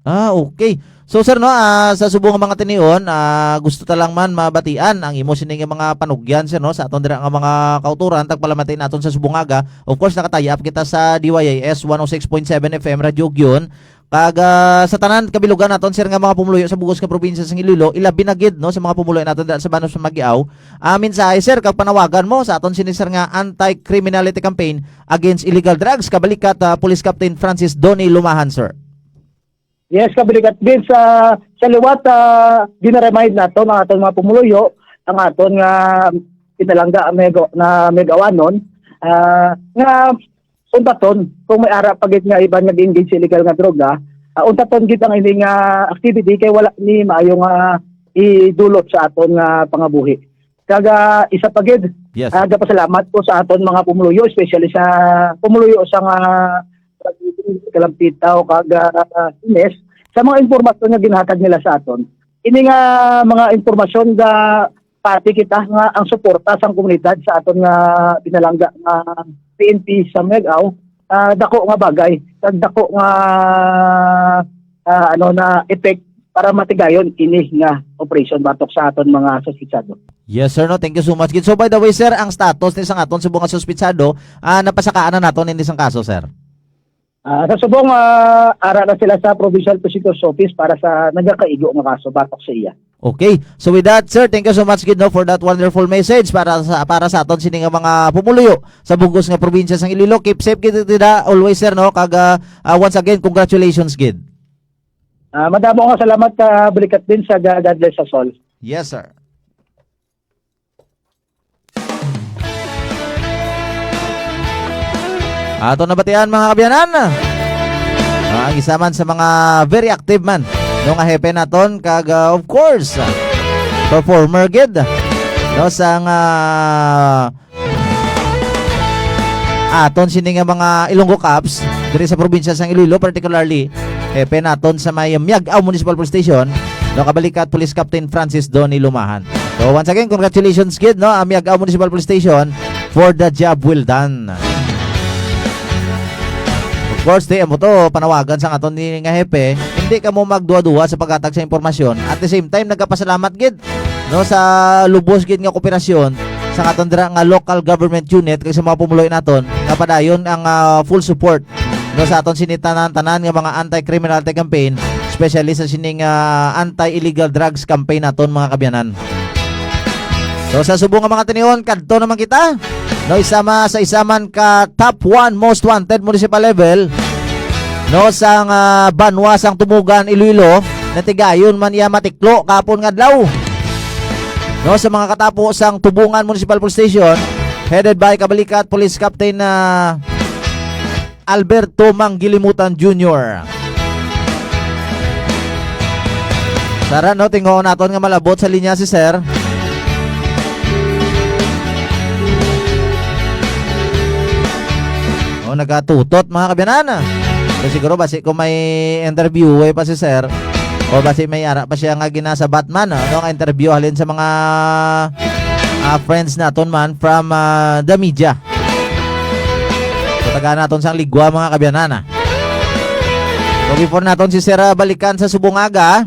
Ah, okay. So, sir, no, ah, sa subong nga mga tinion, ah, gusto ta lang man mabatian ang imo sini nga mga panugyan, sir, no, sa aton dira nga mga kauturan, tagpalamati naton sa subong nga aga. Of course, nakatayap kita sa D Y I S one oh six point seven F M Radyo Ugyon. Kag, ah, sa tanan kabilugan naton, sir, nga mga pumuluyo sa bugos nga probinsya sa Iloilo, ilabi na gid, no, sa mga pumuluyo naton dira sa Banos sa Magiaw. Ah, mensahe, sir, kag panawagan mo sa aton sini, sir, nga anti-criminality campaign against illegal drugs. Kabalikat, ah, Police Captain Francis Donny Lumahan, sir. Yes, kabalikat din sa, sa liwat, ah, gina-remind naton ang aton mga pumuluyo, ang aton nga pinalangga nga Miag-, nga Miag-awanon, ah, nga untaton kung may ara pa gid nga iban nag-engage sa illegal nga droga, ah, untaton gid ang ini nga activity kay wala ni maayo nga idulot sa aton nga pangabuhi. Kag, ah, isa pa gid, Yes. ah, gapasalamat ko sa aton mga pumuluyo, especially sa pumuluyo sa nga Kalampitaw kag, ah, Ines, sa mga impormasyon nga ginhatag nila sa aton. Ini nga mga impormasyon ga pati kita nga ang suporta sang komunidad sa aton nga pinalangga nga P N P sa Miag-ao, ah, dako nga bagay, kag dako nga, ah, ano, na effect para matigayon ini nga operation batok sa aton mga suspitsado. Yes, sir, no? Thank you so much gid. So, by the way, sir, ang status ni sang aton subong nga suspitsado, ah, napasakaan na naton ini sang kaso, sir? Ah, sa subong, ah, ara na sila sa Provincial Prosecutor's Office para sa nagakaigo nga kaso batok sa iya. Okay. So with that, sir, thank you so much gid, no, for that wonderful message para sa, para sa aton sini nga mga pumuluyo sa bugos nga probinsya sang Iloilo. Keep safe gid tida always, sir, no? Kag, ah, ah, once again, congratulations gid. Ah, madamo nga salamat, ah, balikat din sa ga-, God bless us all. Yes, sir. Ato nabatian, mga kaabyanan. Ah, ang isa man sa mga very active man, no, nga hepe naton kag, ah, of course, ah, performer gid, no, sang, ah, aton sini nga mga Ilonggo Cops diri sa probinsya sang Iloilo, particularly hepe naton sa may Miag-ao Municipal Police Station, no, kabalikat Police Captain Francis Donny Lumahan. So, once again, congratulations gid, no, ang Miag-ao Municipal Police Station for the job well done. Of course, di, amo to, panawagan sang aton ni nga hepe, hindi kamo magduwa-duwa sa paghatag sa impormasyon. At the same time, nagapasalamat gid, no, sa lubos gid nga kooperasyon sa aton dira nga local government unit kag sa mga pumuluyo naton nga padayon ang, ah, full support, no, sa aton sini tanan-tanan nga mga anti-criminality campaign, especially sa sining, ah, anti-illegal drugs campaign naton, mga kaabyanan. So, sa subong nga mga tinion, kadto naman kita, no, isa ma-, sa isa man ka top one most wanted municipal level, no, sang, ah, banwa sang Tubugan, Iloilo, natigayon man iya matiklo kahapon nga adlaw. No, sa mga katapo sang Tubugan Municipal Police Station, headed by Kabalikat Police Captain, ah, Alberto Manggilimutan Junior. Sara, no, tingnan naton nga malabot sa linya si Sir. O, nagatutot, mga kabyanan. So, siguro, basi kung may interview, eh, pa si sir, o basi may ara pa siya nga gina sa Batman, ano, nga interview halin sa mga, ah, friends naton man from, ah, the media. So, tagaan naton sang ligwa, mga kabyanan, ah. So, before naton si sir, ah, balikan sa subong aga,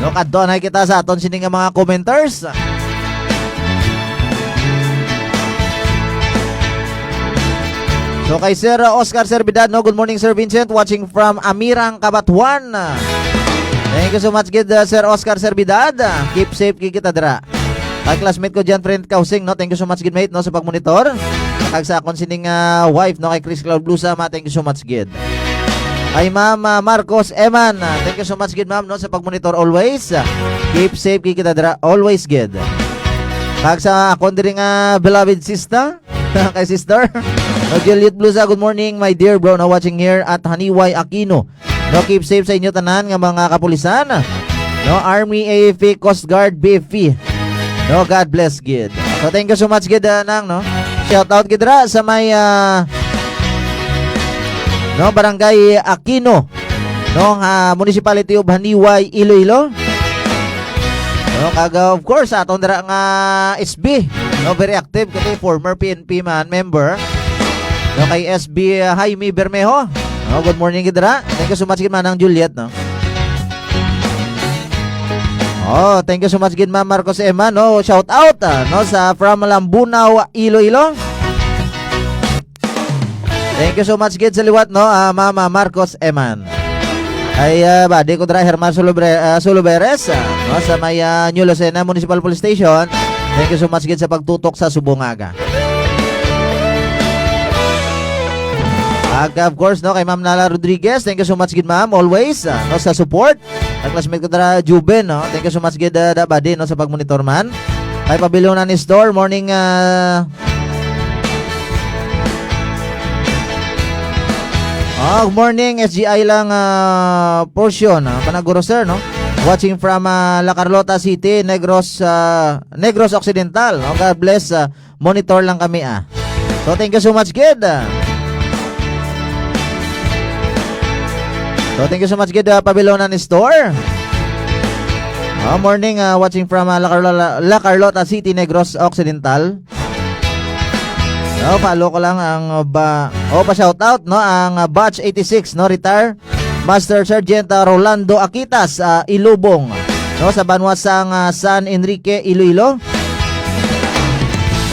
no, kadto na kita sa aton sini nga mga commenters. So, kay Sir Oscar Serbidad, no? "Good morning, Sir Vincent. Watching from Amirang, Cabatuan." Thank you so much gid, uh, Sir Oscar Serbidad. Uh, keep safe gid kita dira. Kay classmate ko, John Friend Kausing, no? Thank you so much gid, mate, no, sa pagmonitor. Kag sa akon sining, uh, wife, no, kay Chris Cloud Blusa, ma, thank you so much gid. Kay Ma'am, uh, Marcos Eman, uh, thank you so much gid, ma'am, no, sa pagmonitor always. Uh, keep safe gid kita dira always gid. Kag sa akon diri nga beloved sister, kay sister, no, Juliet Blusa, "Good morning, my dear bro, no, watching here at Haniway Aquino." No, keep safe sa inyo tanan nga mga kapulisan. No, Army, A F P, Coast Guard, B F P. No, God bless gid. So, thank you so much gid, uh, nang, no. Shout out gid ra sa may, uh, no, Barangay Aquino, no, uh, Municipality of Haniway, Iloilo. No, kag, uh, of course, aton dira nga S B, no, very active, kay former P N P man member. No, kay S B Jaime Bermejo. No, good morning gid dira. Thank you so much gid, Manang Juliet, no. Oh, thank you so much gid, Ma'am Marcos Emma, no. Shout out, ah, no, sa from Lambunao, Iloilo. Thank you so much gid sa liwat, no, ah, Mama Marcos Eman. Ay, ah, badi ko dira, Herman Sulubre-, ah, Suluberes, ah, no, sa may, ah, New Lucena Municipal Police Station. Thank you so much gid sa pagtutok sa subong nga aga. Ag, of course, no, kay Ma'am Nala Rodriguez, thank you so much gid, ma'am, always, ah, no, sa support. Ang classmate ko dira, Juben, no? Thank you so much gid, uh, da, buddy, no, sa pagmonitor man. Kay Pabilonan Store, morning, uh, oh, morning, S G I lang, uh, portion, uh, Panaguro, sir, no? Watching from, uh, La Carlota City, Negros, uh, Negros Occidental, no? God bless, uh, Monitor lang kami, ah. So, thank you so much, gid. So, thank you so much, gid, ah, Pabilonan Store. Ah, morning, ah, watching from, ah, La Carlo-, La, La Carlota City, Negros Occidental. No, follow ko lang ang, ah, ba, oh, pa-shoutout, no, ang, ah, Batch eighty-six, no, retire. Master Sergeant, ah, Rolando Aquitas, ah, Ilubong, no, sa banwa sang, ah, San Enrique, Iloilo.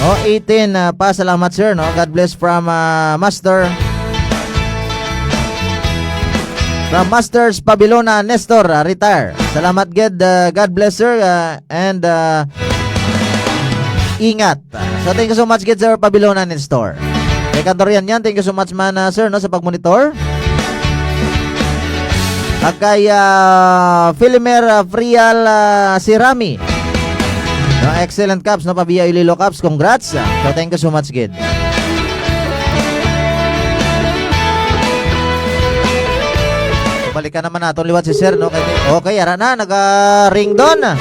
No, eighteen, ah, pa, salamat, sir, no. God bless from, ah, Master, from Masters Pabilona Nestor, ah, retire. Salamat gid, ah, God bless, sir, ah, and, ah, ingat. So, thank you so much gid, Sir Pabilona Nestor. Kay Kantorian yan, thank you so much man, ah, sir, no, sa pagmonitor. At kay, ah, Filimer, ah, Frial, ah, Sirami. No, excellent, Caps, no, pa via Iloilo, Caps. Congrats. So, thank you so much gid. Balikan naman naton liwat si Sir, no? Kay, okay, ara na, naga-ring doon.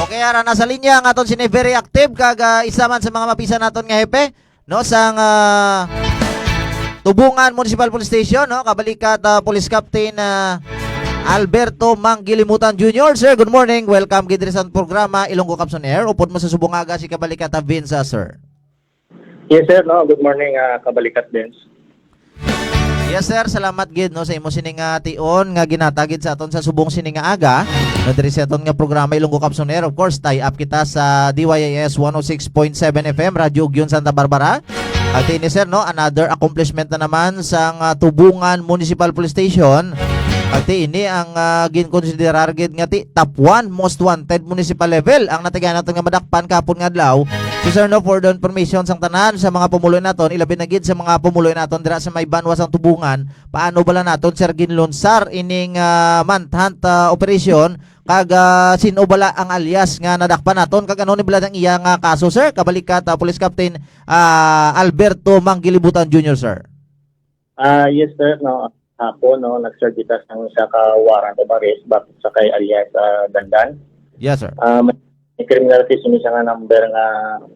Okay, ara na sa linya ang aton sini very active kag, ah, isa man sa mga mapisa naton nga hepe, no, sang, ah, Tubungan Municipal Police Station, no? Kabalikat, ah, Police Captain, ah, Alberto Manggilimutan Junior. Sir, good morning. Welcome gid diri sa programa Ilonggo Caps on Air. Upod mo sa subong nga aga si Kabalikat, ah, Vince, ah, sir. Yes, sir, no? Good morning, ah, Kabalikat Vince. Yes, sir. Salamat gid, no, sa imo sining, ah, tion nga ginhatag gid sa aton sa subong sini nga aga. No, diri sa aton nga programa, Ilonggo Caps on Air. Of course, tie up kita sa D Y I S one oh six point seven F M, Radyo Ugyon, Santa Barbara. Kag ti ini, sir, no, another accomplishment na naman sang, ah, Tubungan Municipal Police Station. Kag ti ini ang, ah, ginkonsiderar gid nga ti top one most wanted municipal level ang natigayan naton nga madakpan kahapon nga adlaw. So, sir, no, for the information sang tanan sa mga pumuloy naton, ilabi na gid sa mga pumuloy naton dira sa may banwa sang Tubungan, paano bala naton, sir, ginlunsar ining, ah, manhunt, ah, operation, kag, ah, sin-o bala ang alias nga nadakpan naton, kag ano ni bala ang iya nga kaso, sir? Kabalikat, ah, Police Captain, ah, Alberto Manggilibutan Junior, sir. Ah, yes, sir, no. Hapon, no, nag-serve kita sang isa ka warrant of arrest batok sa kay alias, ah, Dandan. Yes, sir. Ah, may May criminal case ini sa nga number nga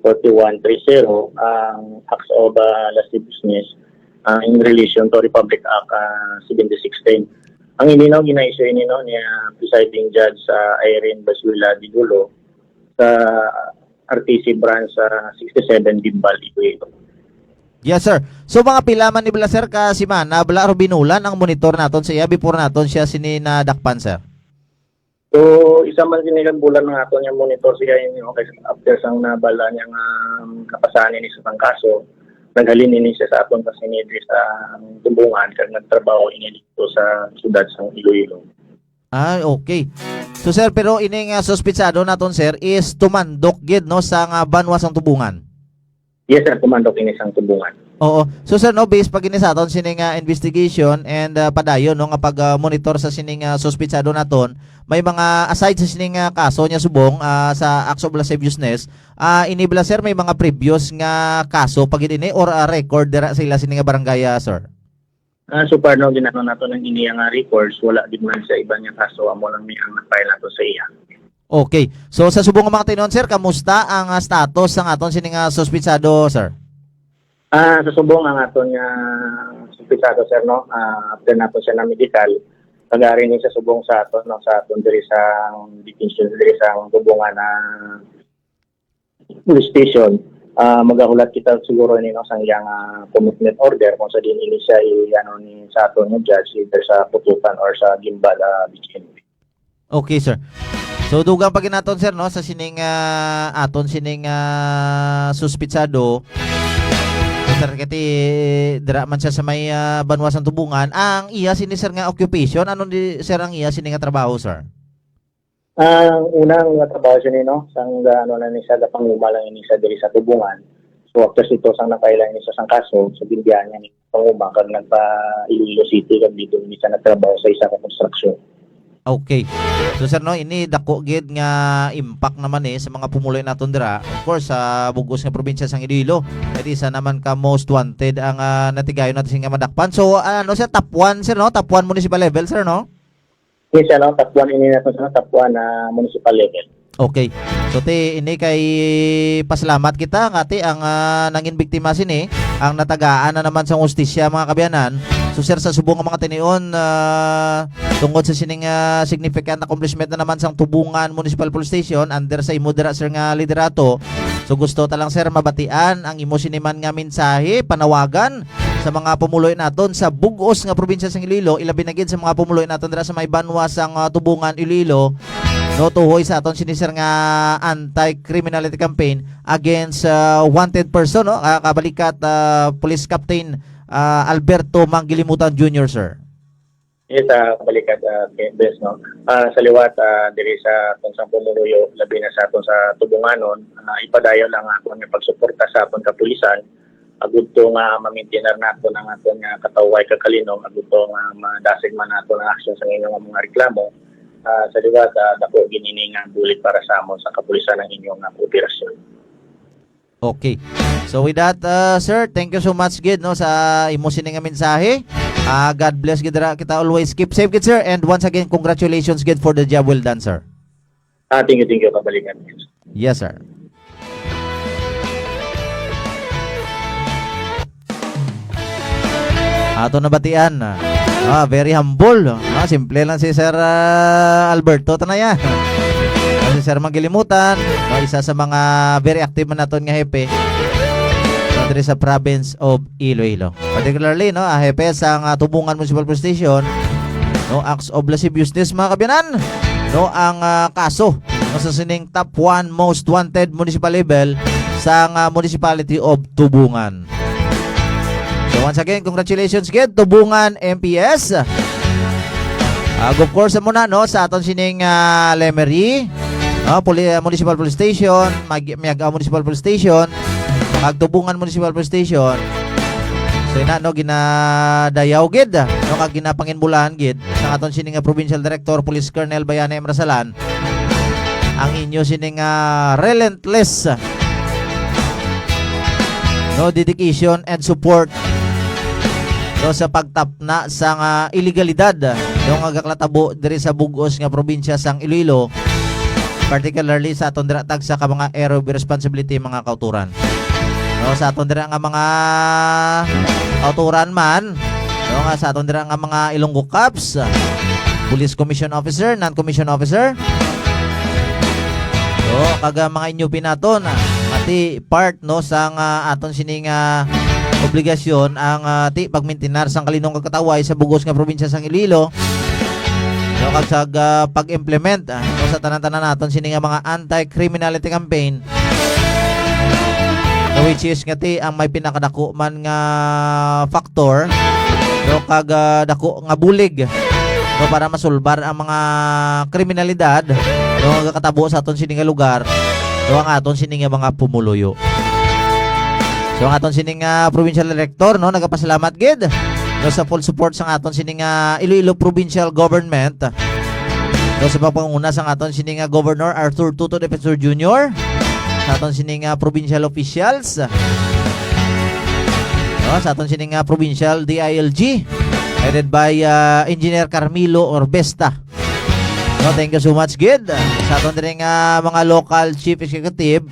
forty-one three zero, ang acts of, ah, lasciviousness, ah, in relation to Republic Act, ah, seventy sixteen. Ang ini, no, gina-issue ini, no, ni, ah, Presiding Judge, ah, Irene Basuela Didulo sa R T C Branch, ah, sixty-seven Guimbal, Iloilo. Yes, sir. So, mga pila man ni bala, sir, ka semana, bala, ro binulan ang monitor naton sa iya before naton siya sini nadakpan, sir? So, isa man sini ka bulan nga aton nga monitor siya ini, okay, after sang nabala niya nga, um, napasahan ini sa isang kaso, naghalin ini siya sa aton sa sini diri sa Tumbungan, kag nagtrabaho ini dito sa siyudad sang Iloilo. Ah, okay. So, sir, pero ini nga suspitsado naton, sir, is tumandok gid, no, sa nga banwa sang Tumbungan? Yes, sir, tumandok ini sang Tumbungan. Oo. So, sir, no, based pa gini sa aton sini nga investigation and, ah, padayon, no, nga pag, ah, monitor sa sini nga suspitsado naton, may mga, aside sa sini nga kaso niya subong, ah, sa acts of lasciviousness, ah, ini bala, sir, may mga previous nga kaso pa gid ini or, ah, record dira sa ila sini nga barangay, ah, sir? Ah, so far, no, ginano nato ng iniya nga records, wala gid man sa iban nga kaso, amo lang ni ang na-file nato sa iya. Okay. So, sa subong nga mga tinuon, sir, kamusta ang, ah, status sang aton sini nga suspitsado, sir? Ah, sa subong ang aton nga suspitsado, sir, no, ah, after nato siya na medical, pag-ari ni sa subong sa aton, no, sa aton diri sa detention, diri sa Tumbungan na police station, ah, magahulat kita siguro ni, no, sang iyang, ah, commitment order kung sa diin ini siya i-, ano, ni sa aton nga judge, either sa Putukan or sa Guimbal, ah, B G M P. Okay, sir. So, dugang pa ginaton, sir, no, sa sining, ah, aton sining, ah, suspitsado. Sir, kati dira man siya sa may, ah, banwa sang Tumbungan. Ang iya sini, sir, nga occupation, ano di, sir, ang iya sini nga trabaho, sir? Ang unang nga trabaho siya ni, no, sang, ano na ni siya, gapanguma lang ini siya diri sa Tumbungan. So, after sito, sang nakaila ini sa sang kaso, so, ginbiyahan niya ni panguma kag nagpa Iloilo City, kag dito ini siya nagtrabaho sa isa ka construction. Okay. So, sir, no, ini dako gid nga impact naman, eh, sa mga pumuloy naton dira. Of course, sa bug-os nga probinsya sang Iloilo, it isa naman ka most wanted ang, ah, natigayon natin nga madakpan. So, ano, sir, top one, sir, no? Top one municipal level, sir, no? Yes, ano, top one ini na, sir, top one na municipal level. Okay. So, ti, ini kay pasalamat kita nga ti ang, ah, nangin biktima sini, ang natagaan na naman sa hustisya, mga kaabyanan. So, sir, sa subong nga mga tinion, ah, tungod sa sining, ah, significant accomplishment na naman sang Tumbungan Municipal Police Station under sa imo dira, sir, nga liderato, so gusto ta lang, sir, mabatian ang imo sini man nga mensahe, panawagan sa mga pumuloy naton sa bug-os nga probinsya sang Iloilo, ilabi na gid sa mga pumuloy naton dira sa may banwa sang, ah, Tumbungan, Iloilo, no, tuhoy sa aton sini, sir, nga anti-criminality campaign against, ah, wanted person, no, ah, kabalikat, ah, Police Captain, ah, Alberto Manggilimutan Junior, sir. Yes, ah, balikat, ah, Bes, no? Ah, sa liwat, ah, diri sa aton sang pumuluyo, labi na sa aton sa Tumbunganon, ah, ipadayon lang akon nga pagsuporta sa aton kapulisan, agud to nga mamintinar naton ang aton nga katawhay kag kalinom, agud to nga madasig man naton ang aksyon sa inyo nga mga reklamo. Ah, sa liwat, ah, dako gid ini nga bulig para sa amon sa kapulisan ang inyo nga kooperasyon. Okay. So with that, uh, sir, thank you so much gid, no, sa imo sini nga mensahe. Ah, God bless gid ra kita always. Keep safe gid, sir, and once again, congratulations gid for the job well done, sir. Ah, thank you, thank you, kabalikan. Yes, sir. Ato nabatian. Ah, very humble. Ah, simple lang si Sir, ah, Alberto Tanaya. Ah, si Sir Manggilimutan, no, isa sa mga very active man naton nga hepe, no, diri sa province of Iloilo. Particularly, no, ah, hepe sa, ah, Tumbungan Municipal Police Station, no, acts of lasciviousness, mga kaabyanan, no, ang, ah, kaso, no, sa sining top one most wanted municipal level sa, ah, Municipality of Tumbungan. So once again, congratulations gid, Tumbungan M P S. Ah, of course, muna, no, sa aton sining, ah, Lemery, no, Poli-, ah, Municipal Police Station, Mag-, Miag-ao Municipal Police Station, kag Tumbungan Municipal Police Station. So, ina, no, ginadayaw gid, no, kag ginapanginbulahan gid sa aton sini nga Provincial Director, Police Colonel Bayani M. Rasalan, ang inyo sini nga relentless, no, dedication and support, no, sa pagtapna sa nga ilegalidad, no, nga gaklatabo diri sa bug-os nga probinsya sang Iloilo. particularly sa aton dira tagsa ka mga area of responsibility, mga kauturan. No, sa aton dira nga mga kauturan man, no, nga sa aton dira nga mga Ilonggo Cops, ah, Police Commission Officer, Non-Commission Officer, no, kag, ah, mga N U P naton, ah, ati part, no, sa nga aton sini nga obligasyon ang, ah, ti pagmintinar sang kalinong kag katawhay sa bug-os nga probinsya sang Iloilo, no, kag sa, ah, pag-implement, ah, no, sa tanan-tanan naton sini nga mga anti-criminality campaign, no, which is nga ti ang may pinakadako man nga factor, no, kag, ah, dako nga bulig, no, para masulbar ang mga kriminalidad, no, nga katabo sa aton sini nga lugar, no, ang aton sini nga mga pumuluyo. So, ang aton sini nga provincial director, no, nagapasalamat gid, no, sa full support sa aton sini nga Iloilo Provincial Government, no, sa pagpanguna sa aton sini nga Governor Arthur Toto Defensor Junior, sa aton sini nga provincial officials, no, sa aton sini nga provincial D I L G, headed by, ah, Engineer Carmelo Orbesta. No, thank you so much gid sa aton diri nga mga local chief executive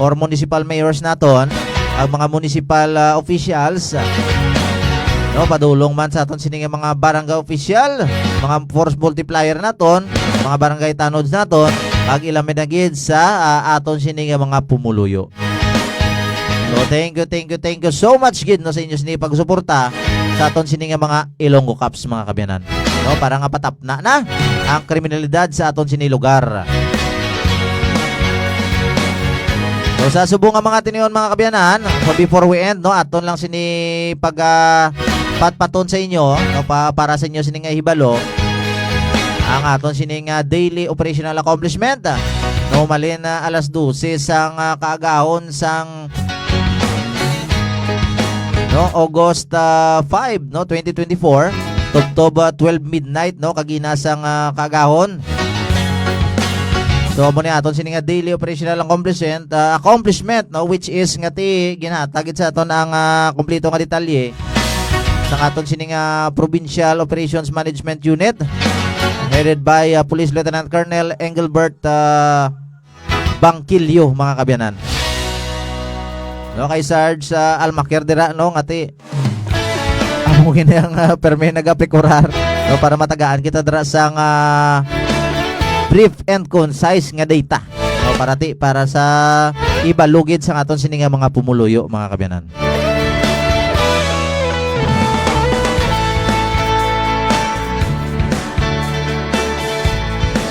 or municipal mayors naton, ang mga municipal, ah, officials, no, padulong man sa aton sini nga mga barangay official, mga force multiplier naton, mga barangay tanods naton, ag ilamin na gid sa, ah, aton sini nga mga pumuluyo. So, thank you, thank you, thank you so much gid, no, sa inyo sini pagsuporta sa aton sini nga mga Ilonggo Cops, mga kabyanan. No, para nga patapna na ang kriminalidad sa aton sini lugar. So, sa subong nga mga tinion, mga kabyanan, so before we end, no, aton lang sini pag, ah, patpaton sa inyo, no, pa, para sa inyo sini nga hibalo, ang aton sini nga daily operational accomplishment, ah, no, malin na alas dose sang, ah, kaagahon sang, no, August, ah, five, no, twenty twenty-four, tubtob, ah, twelve midnight, no, kagina sang, ah, kaagahon. So, amo ni aton sini nga daily operational accomplishment, ah, accomplishment, no, which is nga ti ginhatag gid sa aton ang, ah, kompleto nga detalye sa aton sini nga Provincial Operations Management Unit, headed by, ah, Police Lieutenant Colonel Engelbert, ah, Bangkilyo, mga kabyanan. No, kay Sarge, ah, Almaquer dira, no, nga ti amo gini ang, ah, permi nagapikurar, no, para matagaan kita dira sang, ah, brief and concise nga data, no, para ti, para sa ibalugid sa aton sini nga mga pumuluyo, mga kabyanan.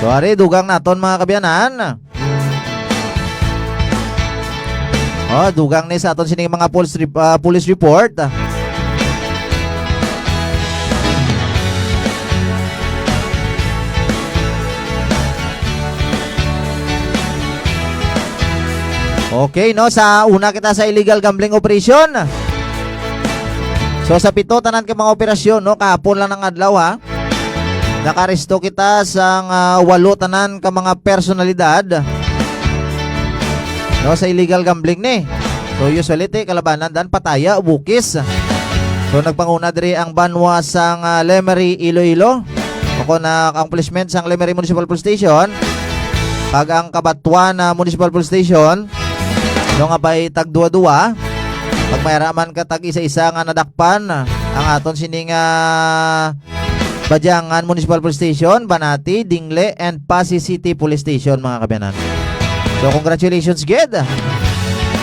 So, ari, dugang naton, mga kabyanan. Oh, dugang ni sa aton sining mga police rep-, ah, police report. Okay, no, sa una kita sa illegal gambling operation. So, sa pito tanan ka mga operasyon, no, kahapon lang ng adlaw, ha. Nakaresto kita sang, ah, walo tanan ka mga personalidad, no, sa illegal gambling ni. So, usually, ti, kalabanan dan pataya o bukis. So, nagpanguna diri ang banwa sang, ah, Lemery, Iloilo. O kon, ah, accomplishment sang Lemery Municipal Police Station kag ang Cabatuan, ah, Municipal Police Station, no, nga bay tag duwa-duwa. Pag may ara man ka tag isa-isa nga nadakpan, ang aton sining, ah, Badiangan Municipal Police Station, Banati, Dingle, and Passi City Police Station, mga kabyanan. So, congratulations, gid.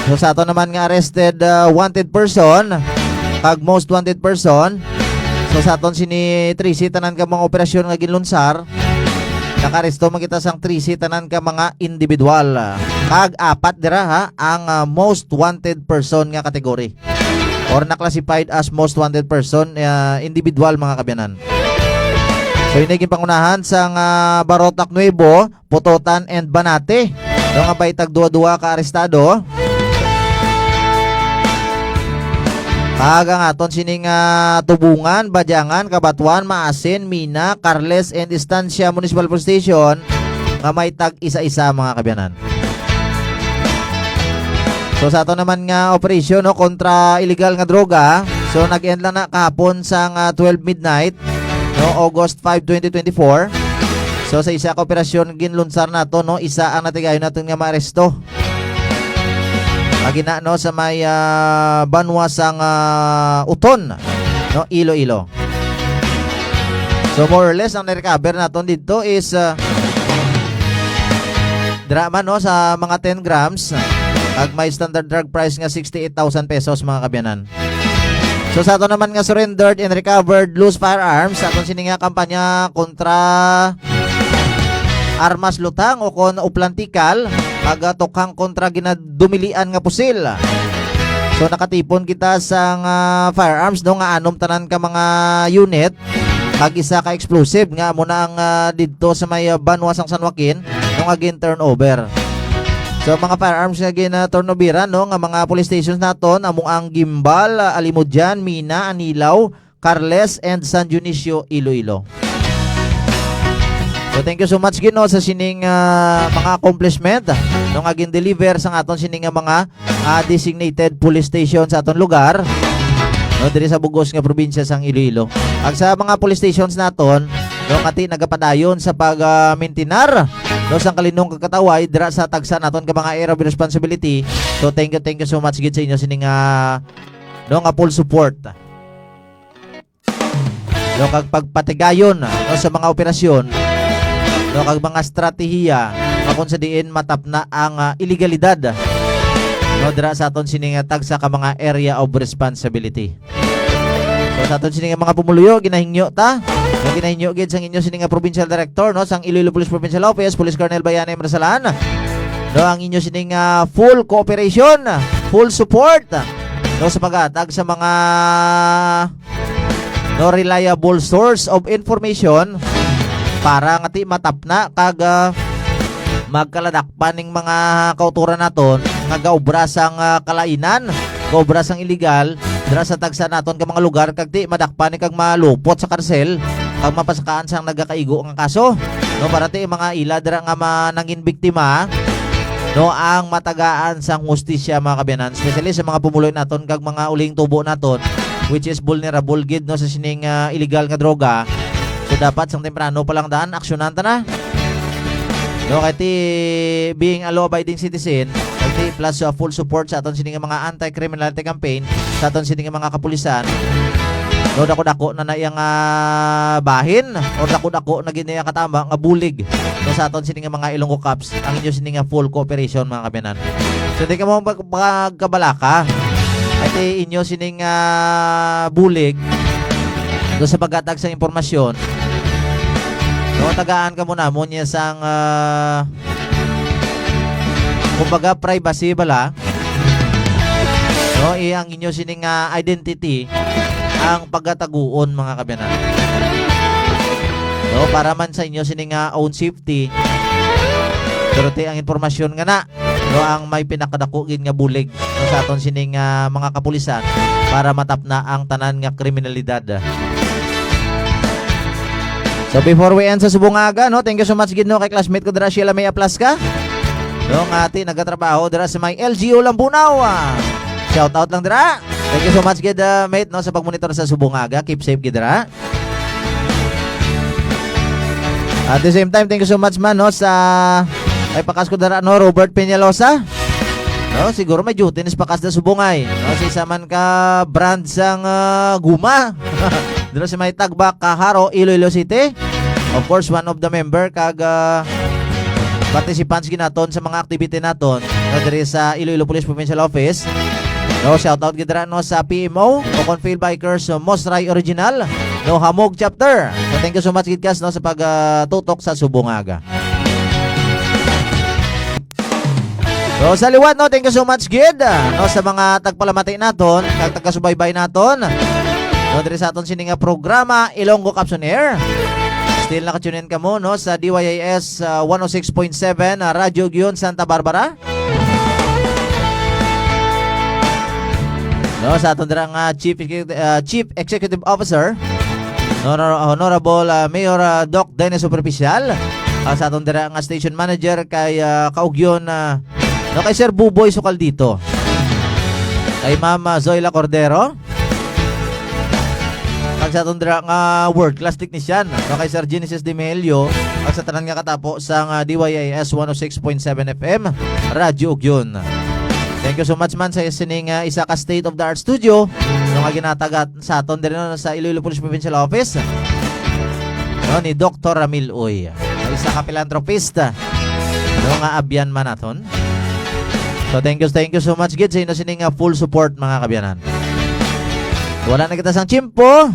So, sa aton naman nga arrested, uh, wanted person, kag most wanted person, so, sa aton sini trese tanan ka mga operasyon nga ginlunsar, nakaresto man kita sang trese tanan ka mga individual. Kag apat dira, ha, ang, uh, most wanted person nga category or na-classified as most wanted person, ah, individual, mga kabyanan. So, ini ginpangunahan sang, ah, Barotac Nuevo, Pototan, and Banate. Daw nga bay tag duwa-duwa ka arestado. Kag ang aton sining, ah, Tubungan, Badiangan, Cabatuan, Maasin, Mina, Carles, and Estancia Municipal Police Station nga may tag isa-isa, mga kabyanan. So, sa ato naman nga operasyon, no, kontra illegal nga droga, so, nag-end lang na kahapon sang, ah, twelve midnight, no, August five, twenty twenty-four. So, sa isa ka operasyon ginlunsar nato, no, isa ang natigayon naton nga maaresto. Agi na, no, sa may, ah, banwa sang, ah, Uton, no, Iloilo. So, more or less, ang na-recover naton dito is, ah, dira man, no, sa mga ten grams, ag may standard drug price nga sixty-eight thousand pesos, mga kabyanan. So, sa ato naman nga surrendered and recovered loose firearms, sa aton sini nga kampanya kontra armas lutang o kon uplantikal, pagatukhang kontra ginadumilian nga pusil. So, nakatipon kita sang, ah, firearms, no, nga anom tanan ka mga unit, kag isa ka explosive nga amo na ang, ah, didto sa may, ah, banwa sang San Joaquin, no, nga gin-turnover. So, mga firearms nga gin-turnoveran, no, nga mga police stations naton, amo ang Guimbal, ah, Alimodian, Mina, Anilao, Carles, and San Dionisio, Iloilo. So, thank you so much gid, no, sa sining, ah, mga accomplishment, no, nga gin-deliver sa aton sining nga mga, ah, designated police station sa aton lugar, no, diri sa bug-os nga probinsya sang Iloilo. Ag sa mga police stations naton, no, nga ti nagapadayon sa pag, ah, mintinar, no, sang kalinong kag kataway dira sa tagsa naton ka mga area of responsibility. So, thank you, thank you so much gid sa inyo sining, ah, no, nga full support, no, kag pagpatigayon, no, sa mga operasyon, no, kag mga estratehiya nga kung sa diin matapna ang, ah, ilegalidad, no, dira sa aton sini nga tagsa ka mga area of responsibility. So, sa aton sini nga mga pumuluyo, ginahingyo ta, no, ginahingyo gid sang inyo sini nga provincial director, no, sang Iloilo Police Provincial Office, Police Colonel Bayani Marsalan, no, ang inyo sini nga full cooperation, full support, no, sa paghatag sa mga, no, reliable source of information para nga ti matapna kag, ah, magkaladakpan ning mga kauturan naton nga gaobra sang, ah, kalainan, gaobra sang iligal dira sa tagsa naton ka mga lugar, kag ti madakpan ni kag malupot sa karsel kag mapasakaan sang nagakaigo nga kaso, no, para ti mga ila dira nga ma-, nangin biktima, no, ang matagaan sang hustisya, mga kabyanan, especially sa mga pumuloy naton kag mga uling tubo naton, which is vulnerable gid, no, sa sining, ah, illegal nga droga. So, dapat sang temprano pa lang daan, aksyonan ta na. No, kay ti being a law-abiding citizen, kay ti plus, uh, full support sa aton sini nga mga anti-criminality campaign, sa aton sini nga mga kapulisan. No, dako-dako na na iyang, ah, bahin, o dako-dako na gid na iyang katama nga bulig, no, sa aton sini nga mga Ilonggo Cops, ang inyo sini nga full cooperation, mga kabyanan. So, di ka mo mag-, magkabalaka. Kay ti inyo sining, ah, bulig, no, sa paghatag sa impormasyon, no, tagaan kamo namon niya sang, ah, kumbaga, privacy bala, no, i-, ang inyo sining, ah, identity ang pagataguon, mga kabyanan. No, para man sa inyo sining, ah, own safety. Pero ti ang impormasyon nga na, no, ang may pinakadako gid nga bulig, no, sa aton sining, ah, mga kapulisan para matapna ang tanan nga kriminalidad. So, before we end sa subong nga aga, no, thank you so much gid, no, kay classmate ko dira, Sheila May Aplasca, no, nga ti nagatrabaho dira sa may L G U Lambunao, ah. Shout out lang dira. Thank you so much gid, ah, mate, no, sa pagmonitor sa subong nga aga. Keep safe gid dira. At the same time, thank you so much man, no, sa ay pakas ko dara, no, Robert Peñalosa. No, siguro may duty ni sa pakas na subong ay. No, si isa man ka brand sang, ah, guma. Dito sa may Tagbak, Cajaro, Iloilo City. Of course, one of the member kag, ah, participants ginaton sa mga activity naton, no, diri sa Iloilo Police Provincial Office. No, shout out gid dira, no, sa P M O o kon Field Bikers, uh, Mosray Original, no, Hamog Chapter. So, thank you so much gid, kas, no, sa pag, ah, tutok sa subong nga aga. So, sa liwat, no, thank you so much gid, ah, no, sa mga tagpalamati naton kag tagkasubaybay naton, no, diri sa aton sini nga programa, Ilonggo Cops on Air. Still naka-tune in kamo, no, sa D Y I S, ah, one oh six point seven, ah, Radyo Gion, Santa Barbara. No, sa aton dira nga Chief Execu-, ah, Chief Executive Officer, no, no, Honorable, ah, Mayor, ah, Doc Dennis Superficial, ah, sa aton dira nga Station Manager kay, ah, Kaugyon, ah, no, kay Sir Buboy Sukaldito, kay Ma'am, ah, Zoila Cordero, sa aton dira nga world class technician, no, kay Sir Genesis Demelio, at sa tanan nga katapo sa nga D Y I S one oh six point seven F M, Radyo Ugyon. Thank you so much man sa sining, ah, isa ka state of the art studio, no, nga ginatagat sa aton diri, no, sa Iloilo Police Provincial Office, no, ni Doktor Ramil Uy, isa ka philanthropist, no, nga abyan man naton. So, thank you, thank you so much gid sa inyo sini nga full support, mga kabyanan. Wala na kita sang tiyempo.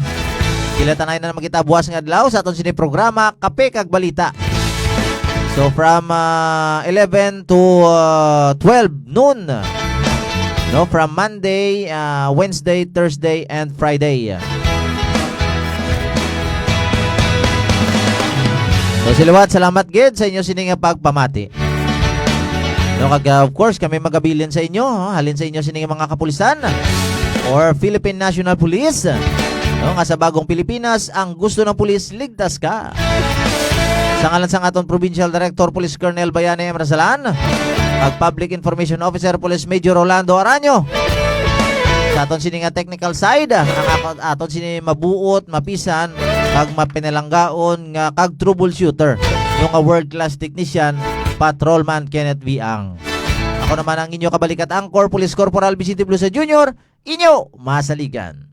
Kita-kits na naman kita buwas nga adlaw sa aton sini programa, Kape kag Balita. So, from, ah, eleven to, ah, twelve noon, no, from Monday, ah, Wednesday, Thursday, and Friday. So, sa liwat, salamat gid sa inyo sini nga pagpamati. No, kag, uh, of course, kami magabilin sa inyo, ha, halin sa inyo sini nga mga kapulisan or Philippine National Police, no, nga sa bagong Pilipinas, ang gusto ng pulis, ligtas ka. Sa ngalan sang aton Provincial Director, Police Colonel Bayani M. Rasalan, kag Public Information Officer, Police Major Rolando Araño, sa aton sini nga technical side, ang ako-, aton sini mabuot, mapisan, kag mapinalanggaon nga kag troubleshooter, no, nga world class technician, Patrolman Kenneth V. Ang. Ako naman ang inyo kabalikat anchor, Police Corporal Vicente Blusa Junior, inyo masaligan.